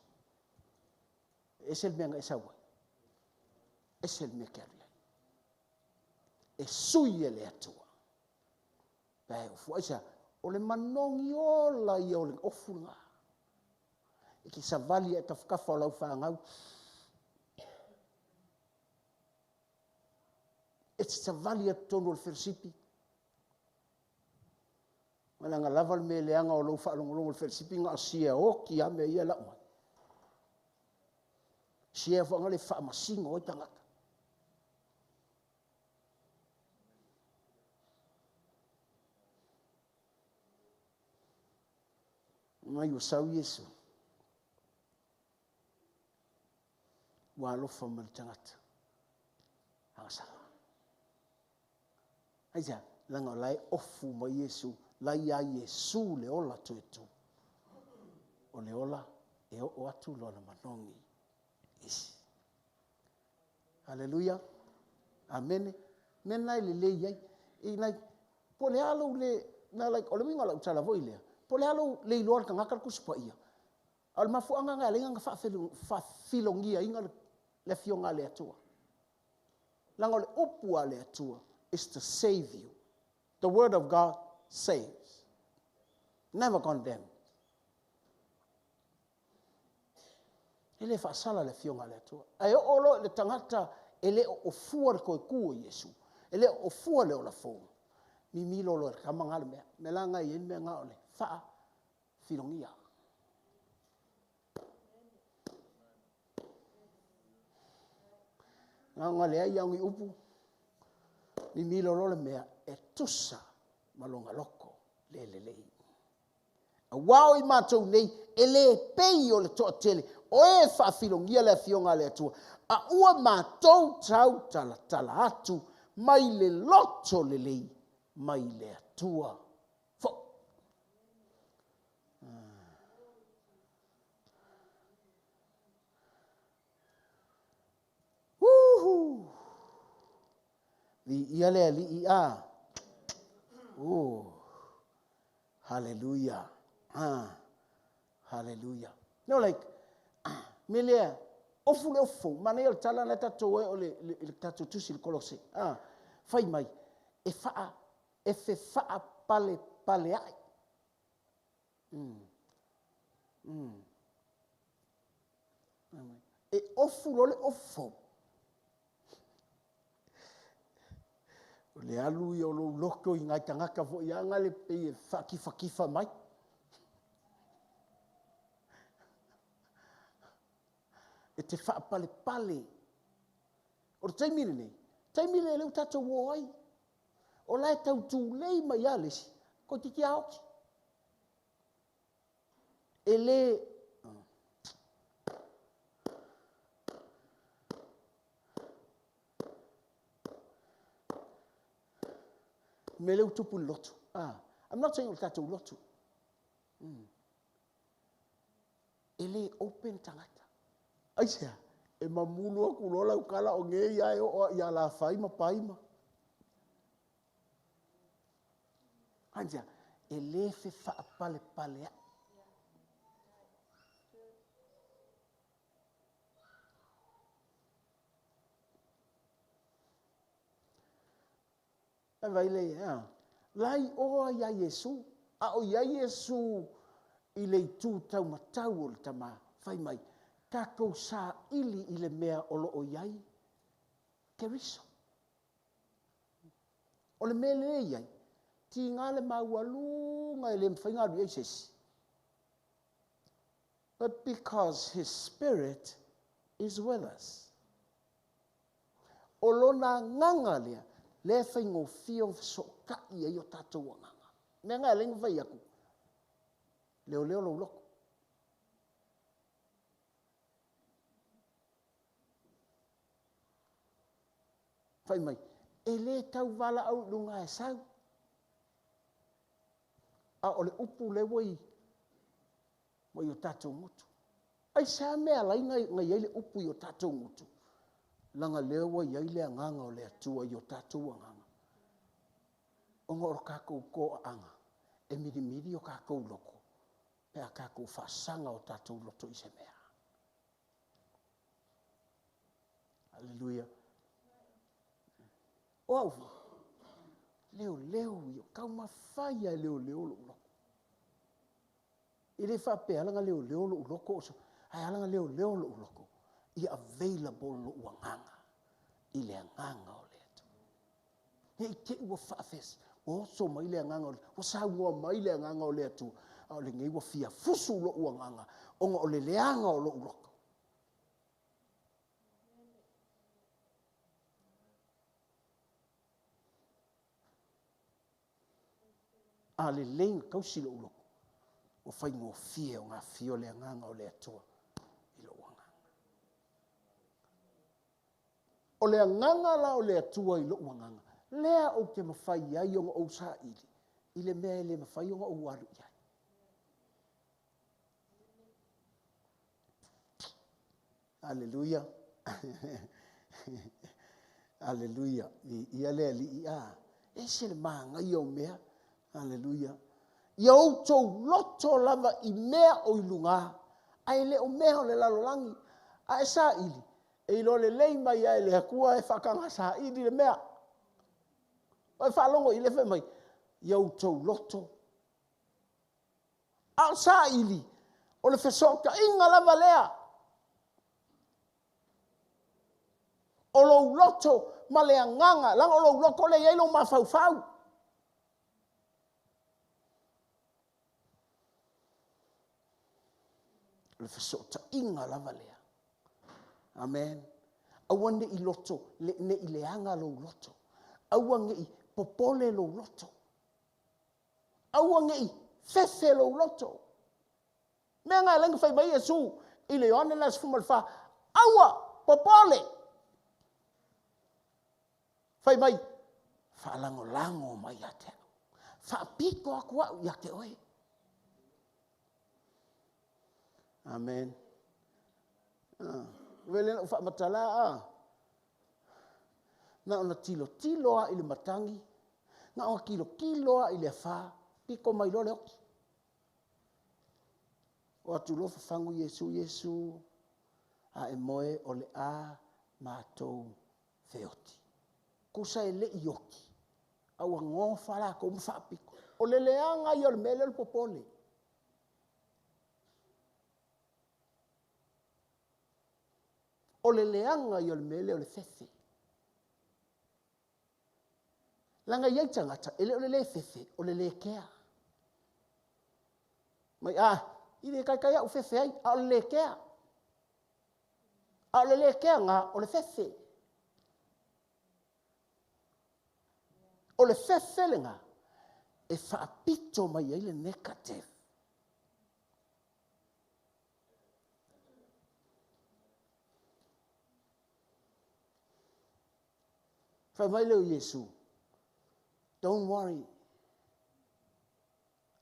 E ese le mea na e sau ai, ese le mea e te alu i ai. E sui e le Atua. Pe a e ofu aisea? O le manogi ola ia o le ofu lena. E te savali i tafatafa o lau fanau. E te savali atu totonu o le felosipi. Malaga lava le mea leaga o lou faalogologo i le felesipi na o sia oti lava mea ia e lau mai. Sia foi le faamasino ai tagata. Mai ua sau Iesu. Ua alofa mai le tagata. Agasala. Aisea? Leaga o la e ofu mai Iesu, la ia Iesu le ola toetu. O le ola e oo atu lona manogi. Isi. Haleluia. Amene. Mea na e lelei ai. I like, po o le a lou le, na like, o le uiga o lau tala foi lea, po o le a lou le iloa o le tagata le Tusi Paia, a o le mafuaaga lena e ala ai ona faafilogiaina le Afioga a le Atua. Leaga o le upu a le Atua is to save you. The word of God saves. Never condemn. E le faasala le Afioga a le Atua. Ae oo loa i le tagata e le o ofua le toe tu o Iesu, e le o ofua le ola fou, mimilo loa i le tama na le mea. Mea la na e i ai le mea na o le faafilogia. Na ona leai lava o ni upu, mimilo loa le mea e tusa ma lona loto le lelei. Aua o i matou nei, e le pei o le toatele, o e faafilogia le Afioga a le Atua, a ua matou tautalatala atu mai le loto lelei, mai le Atua foi. Uhu! Viia le Alii a. Oh. Hallelujah. Ah. Hallelujah. No like, me lea, ofu le ofu, manaia o le tala na tatou e o le, le, le tatou tusi le Kolose. Ah, fai mai, e faa, e fe faa pale pale ai. E ofu lo le ofu. O le alu ia o lou loto i ngai tagata foi anga le pei e faakifakifa mai. E te faapalepale. O le taimi lenei, taimi le leu tatou o ai. O la e tautulei mai a le isi, toeitiiti a oti. E le... Me leu tupu i le lotu. Ah, I'm not saying o le tatou lotu. E le open tagata. Aisea, e mamulu aku loa lau tala o nei ia e oo ia la fai ma pai ma. Aisea, e le fe faapalepale ai. E vai le ia. Lai oa ia Iesu. A o ia Iesu i le itu taumatau o le tama. Fai mai, tatou saili i le mea o loo iai Keriso. O le mea le iai, tiga le maualuga e le mafai ona alu i ai se isi. But because his spirit is with us. O lona agaga lea, lea e faigofie ona fesootai ai o tatou agaga. Mea na e ala ai ona fai atu, leoleo lou loto. Fai mai, e le tau valaau i luga e sau. A o le upu lea ua i, ua i o tatou gutu. Aisea mea ala ai na i ai le upu i o tatou gutu? Leaga lea ua i ai le agaga o le Atua i o tatou agaga. Ona o le tatou toaaga, e milimili o tatou loto, pe a tatou faasaga o tatou loto i se mea. Haleluia. O au foi, leoleo ia, taumafai lava e leoleo lou loto. E le faapea ala na leoleo lou loto, ae ala na leoleo lou loto, ia available lou agaga i le agaga o le Atua. Ne i te i ua faafes, Ua oso mai le agaga o le, ua saunoa mai le agaga o le Atua, a o lenei ua fia fusu lo'u agaga, ona o le leaga o lo'u loto. A lelei na tausi lo'u loto, ua faigofie ona afio le agaga o le Atua i lo'u agaga. O le agaga la o le Atua i lo'u agaga, lea ou te mafai ai ona ou saili i le mea e le mafai ona ou alu i ai. Aleluia. Aleluia. Ia le alii a. Ese le manaia o mea. Aleluia. Ia outou loto lava i mea o i luga, ae le o mea o le lalolagi. A e saili, e iloa lelei mai ai e le Atua e faataga saili le mea. O e faalogo i le fai mai, ia outou loto. A o saili, o le fesootaiga lava lea. O lou loto ma le agaga, leaga o lou loto lea e i ai lou mafaufau. O le fesootaiga lava lea. Amen. Aua ne i loto, ne i leaga lou loto. Aua ne i popole lou loto. Aua ne i fefe lou loto. Mea na e lenga fai mai Iesu i le Ioane na 14, aua popole. Fai mai, faalagolago mai ia te au. Faapito atu au ia te oe. Amen. Vele na faamatala a. Na ona tilo tilo a i le matangi, na ona tilo tilo a i le afa, pito mai loa le oti. O atu loa fafagu Iesu, Iesu, a e moe o le a matou feoti. Kusa e le i oti, a ua gofa latou ma faapito. O le leaga ia o le mea lea o le popole. O le leaga ia o le mea lea o le fefe. Leaga i ai tagata, e le o le le fefe, o le le kea. Mai a, i le taitai au fefe ai, a o le le kea. A o le le kea ngā, o le fefe. O le fefe le ngā, e faapito mai ai le negative. Fai mai leo Iesu, don't worry,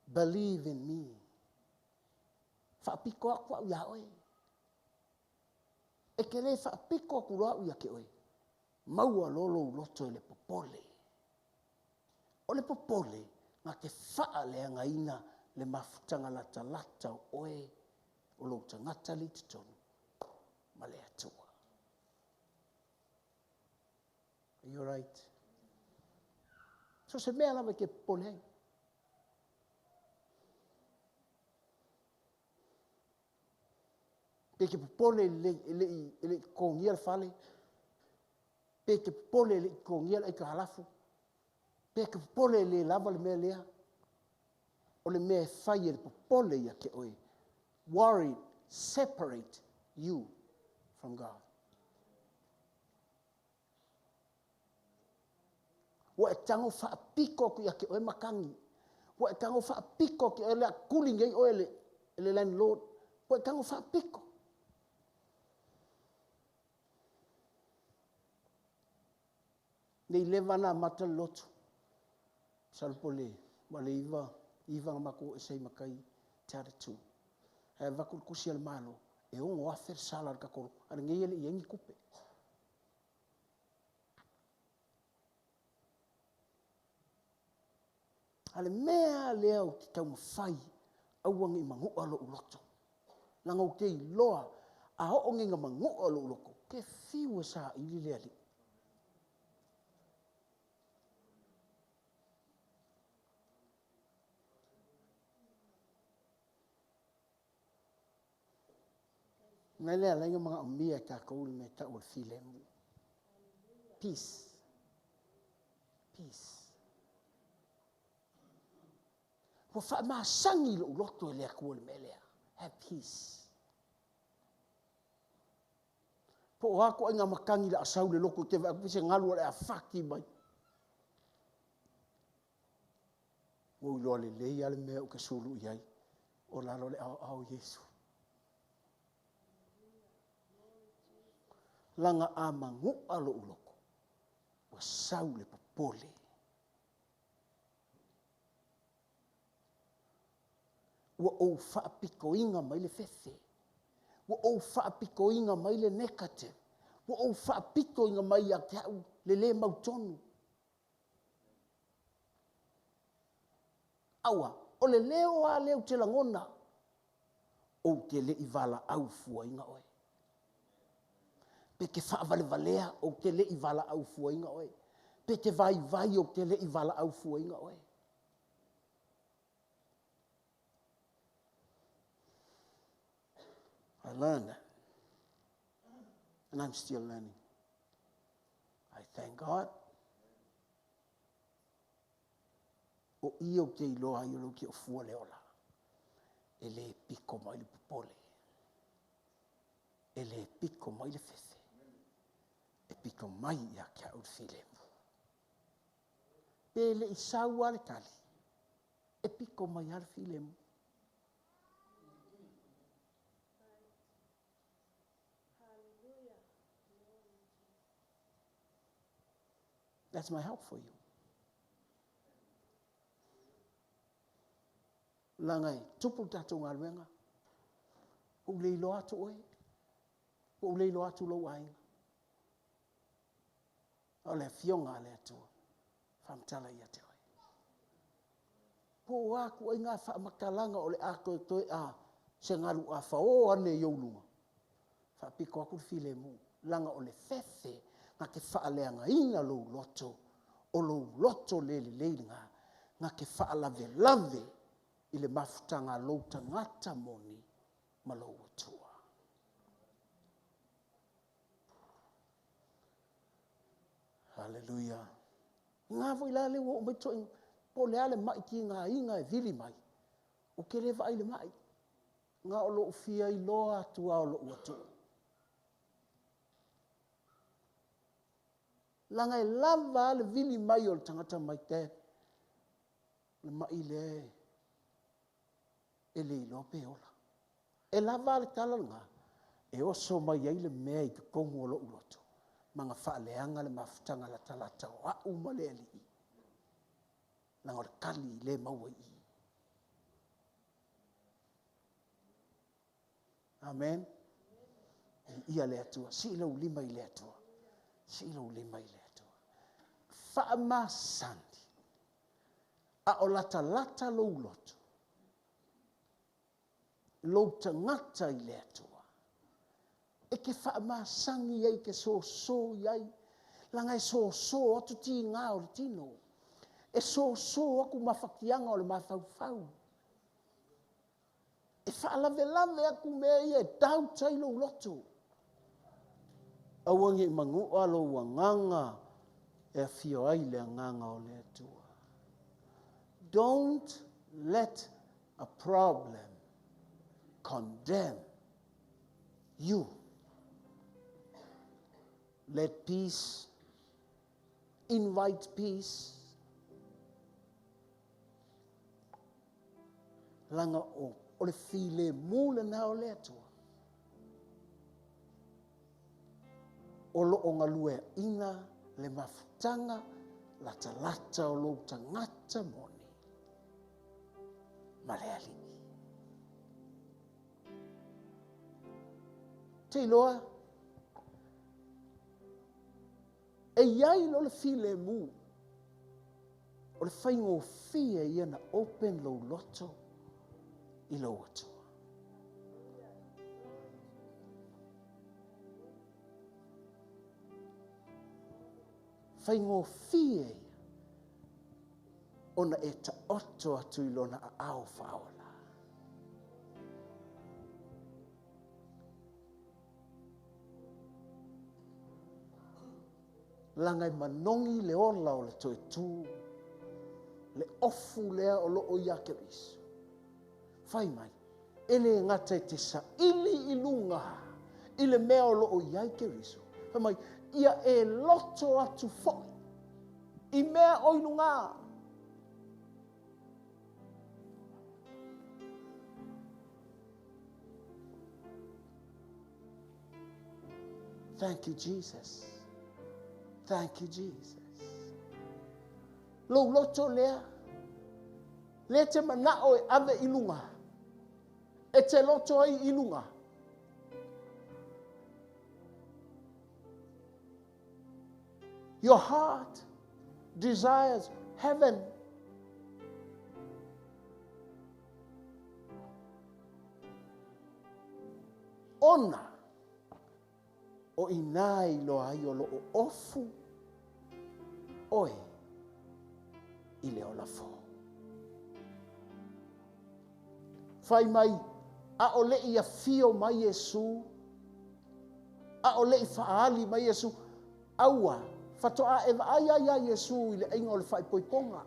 believe in me. Faapito aku au ia oe. E ke le faapito aku loa au ia ke oe. Maua lolo loto e le popole. O le popole, ngā te whaaleanga le mafutanga lata lata o oe o lou tagata le i totonu ma le Atua. Are you right? So se mea lava ke popole ai. Pe ke popole e le i totogia le fale. Pe ke popole e le i totogia le aitalafu. Pe ke popole e le lava le mea lea. O le mea e fai e le popole ia te oe. Worry, separate you from God. Ua e tago faapiko aku ia te oe matangi. Ua e tago faapiko aku ia le kuli nei oe le landlord. Ua e tago faapiko. Nei leva na mata le lotu. Salupole, wa le iva, iva nga mako e sei makai te ara tū. Hei vaku le kusi ale malo, e ongo afe le sala le kakoro, ale ngei ele i engi kupe. Ale mea lea o te taumafai, aua ngi mangua lo uloto. Langa o te iloa, a oo ngi nga mangua lo uloko, ke fiu e sa ili le ali. Ngai lea lainga mga umia tākou le mea tau o le filemu. Peace. Peace. Ua faamasagi lou loto e le Atua i le mea lea. Have peace. Po o a ituaiga matagi o le a sau i le loto ou te vaai atu pei se galu o le a fati mai. Ua ou iloa lelei lava le mea ou te sulu i ai o lalo o le aoao o Iesu. Leaga a manua lou loto, ua sau le popole. Ua ou faapitoina mai le fefe. Ua ou faapitoina mai le negative. Ua ou faapitoina mai ia te au le le mautonu. Aua, o le leo lava lea ou te lagona, ou te le i valaau fuaina oe. Pe te faavalevalea, ou te le i valaau fuaina oe. Pe te vaivai, ou te le i valaau fuaina oe. I learned that. And I'm still learning. I thank God. O i ou te iloa ai o lou te ofua le ola. E le piko mai le popole. E le piko mai le fefe. E piko mai ia te au le filemu. Pe le i sau lava le tali, e piko mai lava le filemu. That's my help for you. Leaga e tupu le tatou galuega, ua ou le iloa atu oe, ua ou le iloa atu lou aiga. O le Afioga a le Atua, faamatala ia te oe. Po o a ituaiga faamatalaga o le a toetoe a se galu a fao ane i ou luga, faapito atu le filemu, leaga o le fefe na te faaleagaina lou loto, o lou loto le lelei lena, na te faalavelave i le mafutaga a lou tagata moni ma lou Atua. Haleluia. I ngā foi la lea ua oo mai toeaiina, po o le a le mai tigaina e vili mai, ou te le vaai i le mai. Na o lou fia iloa atu lava o lou Atua. Leaga e lava lava le vili mai o le tagata mai, Dad, o le mai lea e le iloa pe ola. E lava lava le tala lena e oso mai ai le mea i totonu o lou loto ma na faaleaga le mafutaga latalata o au ma le Alii, leaga o le tali le maua i i. Amen. Viia le Atua. Sii lou lima i le Atua. Sii lou lima i le Atua. Faamasani a o latalata lou loto, lou tagata i le Atua, e te faamasani ai, e te soso i ai, leaga e soso atu tiga o le tino, e soso atu mafatiaga o le mafaufau, e faalavelave atu mea ia e doubt ai lou loto. Aua ne i manua lou agaga e afio ai le agaga o le Atua. Don't let a problem condemn you. Let peace, invite peace. Leaga o le filemu lena o le Atua. O lo o galueaina le mafutaga latalata o lou tagata moni ma le Alii. Te iloa, e i ai loa le filemu, o le faigofie ia na open lou loto i lou Atua. Faigofie ia ona e taoto atu i lona aao faaola. Leaga e manogi le ola o le toe tu Le ofu lea o loo ia Keriso. Fai mai, e le gata e te saili i luga i le mea o loo iai Keriso. Fai mai, ia e loto atu foi i mea o i luga. Thank you, Jesus. Thank you, Jesus. Lou loto lea, lea te manao e ave i luga, e te loto ai i luga. Your heart desires heaven. Ona o inā i loa ai o loo ofu oe i le ola fou. Fai mai, a o le i afio mai Iesu, a o le i faali mai Iesu, aua, fatoa e vaai ai ia Iesu i le aiga o le faaipoipoga.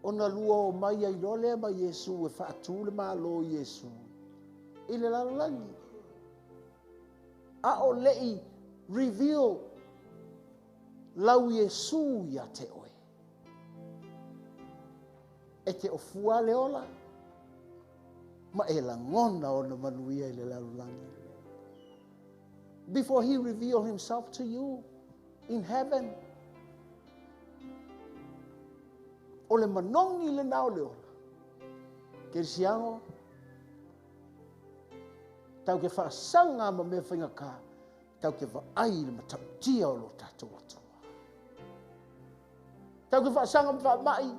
Ona lua o mai ai loa lea ma Iesu e faatū le malo i Iesu i le lalolagi. A o le i reveal lau Iesu ia te oe. E te ofua le ola, ma e lagona ona manuia i le lalolagi. Before he reveal himself to you in heaven. O le manogi lena o le ola. Kerisiano, tau ke faasaga ma mea faigata, tau ke vaai i le matautia o lo tatou Atua. Tau ke faasaga ma faamai,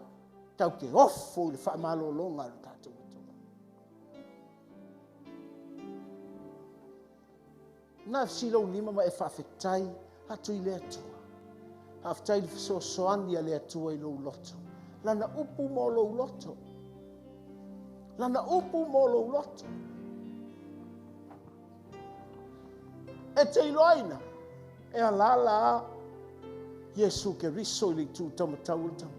tau ke ofo i le faamalologa a lo tatou Atua. Na silou lima ma e faafetai atu i le Atua. Faafetai i le fesoasoani a le Atua i lou loto. Lana upu mo lou loto. Lana upu mo lou loto. E te iloaina, e alala a Iesu Keriso i le itu taumatau o le tama.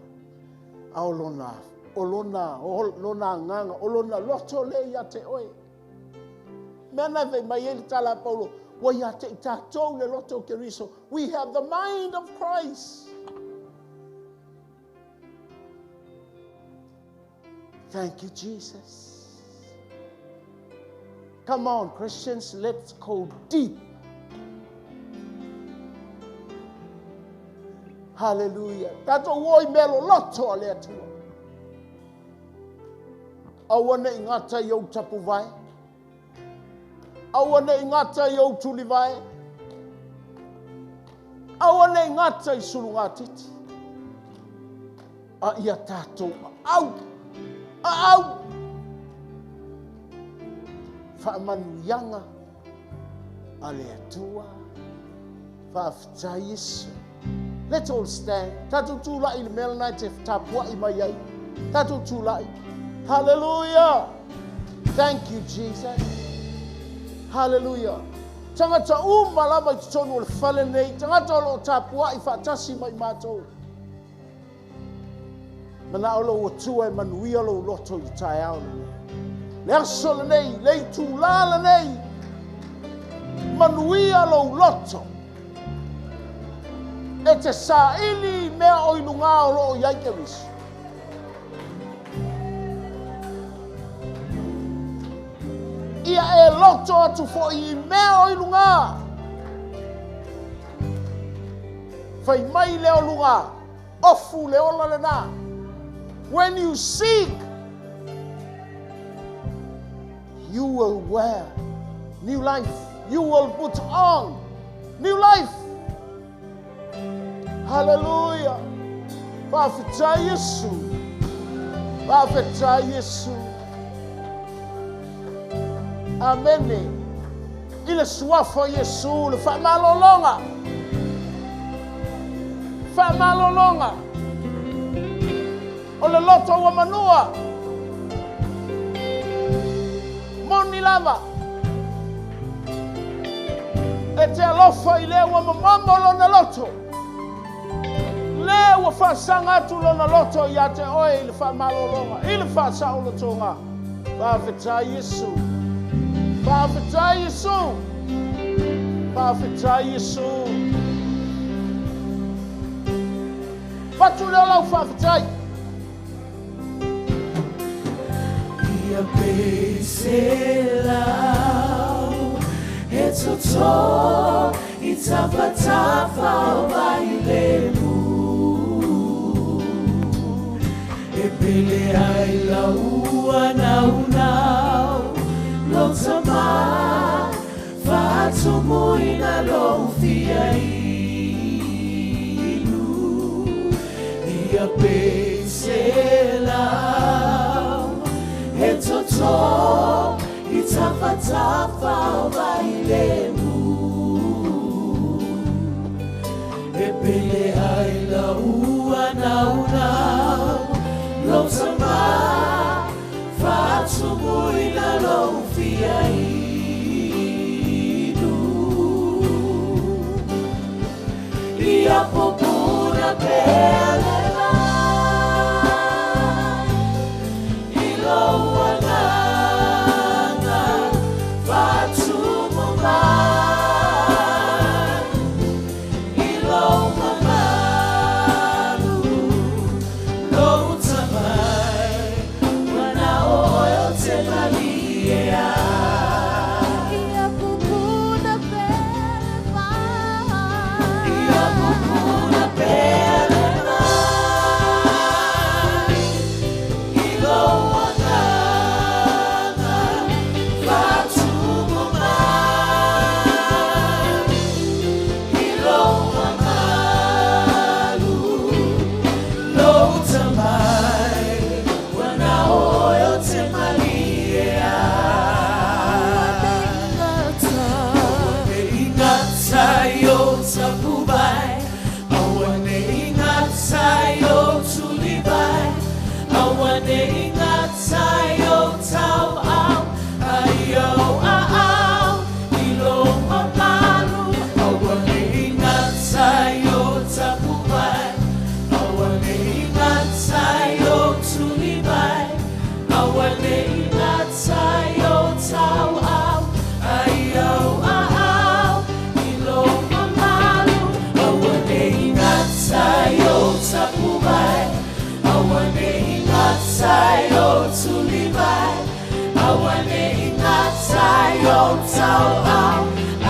A o lona, o lona, o lona agaga, o lona loto lea ia te oe. Mea na fai mai ai le tala a Paulo, ua ia te i tatou le loto o Keriso. We have the mind of Christ. Thank you, Jesus. Come on, Christians, let's go deep. Hallelujah. Tatou o i mea loloto a le Atua. Aua ne i gata i ou tapuvae. Aua ne i gata i ou tulivae. Aua ne i gata i sulugatiti. A ia tatou aau. Aau. Faamanuiaga a le Atua. Faafetai Iesu. Let's all stand. Tatou tulai i le mea lena e te tapuai mai ai. Tatou tulai. Hallelujah. Thank you, Jesus. Hallelujah. Tagata uma lava i totonu o le fale nei, tagata o loo tapuai faatasi mai matou. Manao lou Atua e manuia lou loto i le taeao lenei. Le aso lenei, le itulā lenei, manuia lou loto. E te saili i mea o i luga o loo iai Keriso. Ia e loto atu foi i mea o i luga. Fai mai le o luga, ofu le ola lena. When you seek, you will wear new life. You will put on new life. Hallelujah. Faafetai Iesu. Faafetai Iesu. Amene. I le suafa o Iesu, le faamalologa. Faamalologa. O le loto ua manua. Moni lava. E te alofa i lea ua momomo lona loto. Le ua faasaga atu lona loto ia te oe i le faamalologa, i le faasaolotoga. Faafetai Iesu. Faafetai Iesu. Faafetai Iesu. Fatu lea o lau faafetai. Ia pese lau, e toto i tafatafa o vailemu. E pele ai lau anaunau, lo tama, faatumuina lou fia inu. Ia pese lau, e toto i tafatafa o vailemu. E pele ai lau anaunau, lo tama, faatumuina lou fia inu. Ia pupuna pea le vai, i lou agaga faatumu mai. I lou mamalu, lou tamai, ua na o oe o te malie ai. Ia pupuna pea le vai. Ia pupuna pea le vai, i lou agaga faatumu mai. I lou mamalu, lou tamai, ua na o oe o te malie ai. Ne ingata yo tapubai, awa ne ingata yo tulibai, awa ne ingata yo tau au, ayo a au, ilo mamalu. Awa ne ingata yo tapubai, awa ne ingata yo tulibai, awa ne ingata yo tau au, ayo a au, ilo mamalu. Awa ne ingata yo tapubai, awa ne ingata yo tulibai, awa ne ingata yo tau au,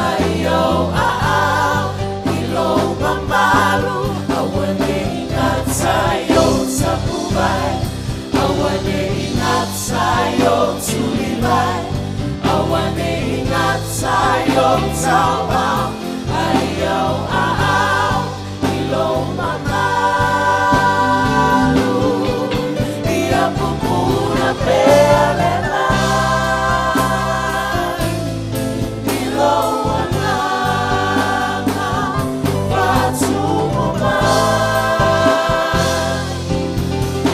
ayo a au, ilo mamalu. Awa ne ingata yo tapubai, awa ne ingata yo tulibai, awa ne ingata yo tau au, ayo a au, ilo mamalu. Ia pupuna pea le vai, i lou agaga faatumu mai.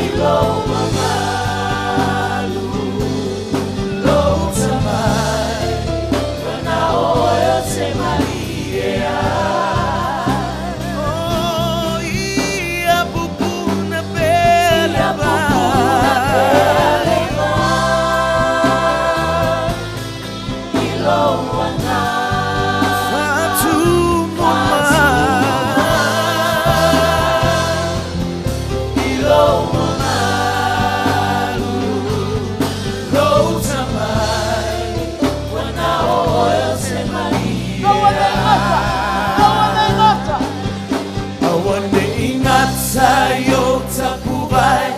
I lou mamalu, lou tamai, ua na o oe o te malie ai. Oh, ia pupuna pea le Ia pupuna pea vai. le vai, i lou agaga Faatumu mai. I lou mamalu, lou tamai, ua na o oe o te malie Laua le gata. Laua le gata. Awa ne ingata yo tapubai,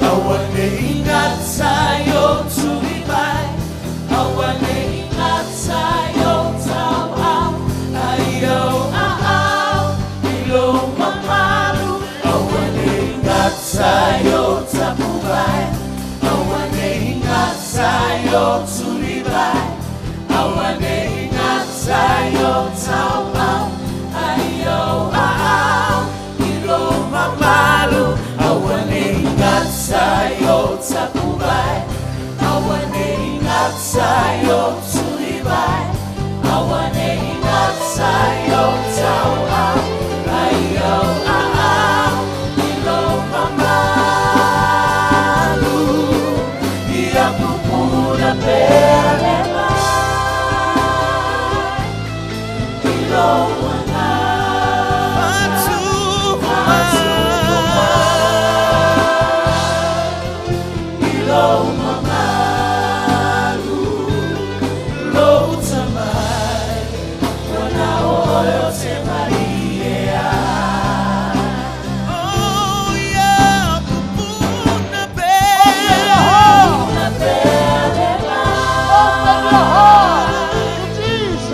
awa ne ingata yo tulibai, awa ne ingata yo tau au, ayo a au, ilo mamalu. Awa ne ingata yo tapubai, awa ne ingata yo tulibai, awa ne ingata yo tau au, ayo a au, ilo mamalu. Awa ne ingata yo tapubai, awa ne ingata yo tulibai, awa ne ingata yo tau au, ayo a au, lou mamalu, lou tamai, ua na o oe o te malie Oh, ia pupuna Open your heart. Open your heart to Jesus.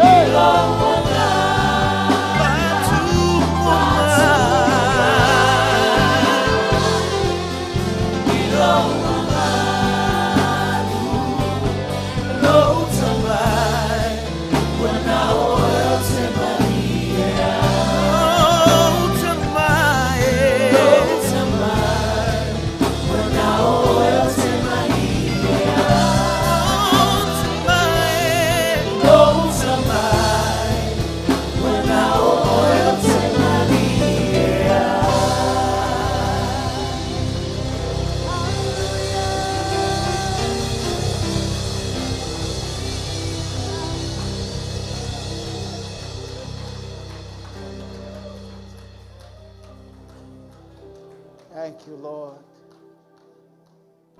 Thank you, Lord.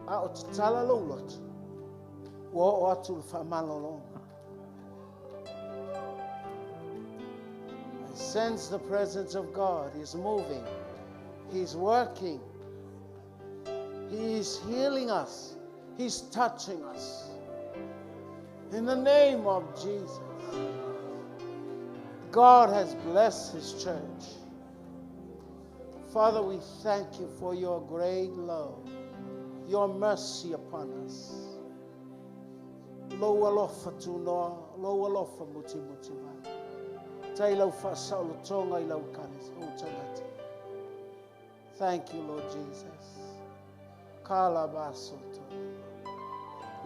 A o te tala lou loto, ua oo atu le faamalologa. I sense the presence of God. He's moving. He's working. He is healing us. He's touching us. In the name of Jesus. God has blessed his church. Father, we thank you for your great love, your mercy upon us. Lou alofa tunoa, lou alofa muti muti mai. Tai lau whaasaolotonga i lau kanis, o tangata. Thank you, Lord Jesus. Kalabasoto.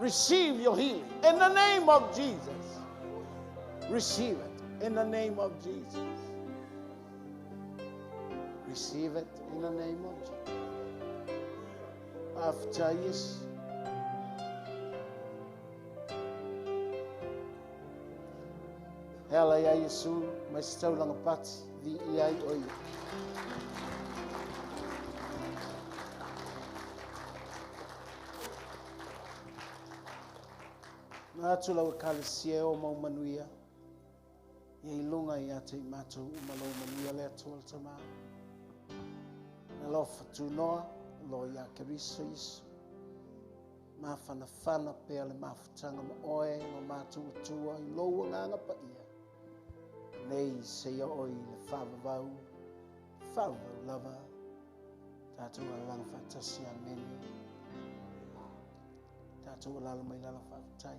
Receive your healing in the name of Jesus. Receive it in the name of Jesus. Receive it in the name of Jesus. After yes. E ala ia Iesu, mai se taulaga pati, viia ai o ia. Na atu lau ekalesia e o mau manuia, ia i luga ia te i matou uma lou manuia le Atua le Tamā. Na alofa tunoa lo ia Keriso Iesu. Mafanafana pea le mafutaga ma oe lo matou Atua i lou agaga paia. Nei seia oe i le faavavau, faavavau lava. Tatou alalaga faatasi, amene. Tatou alala mai lala faafetai.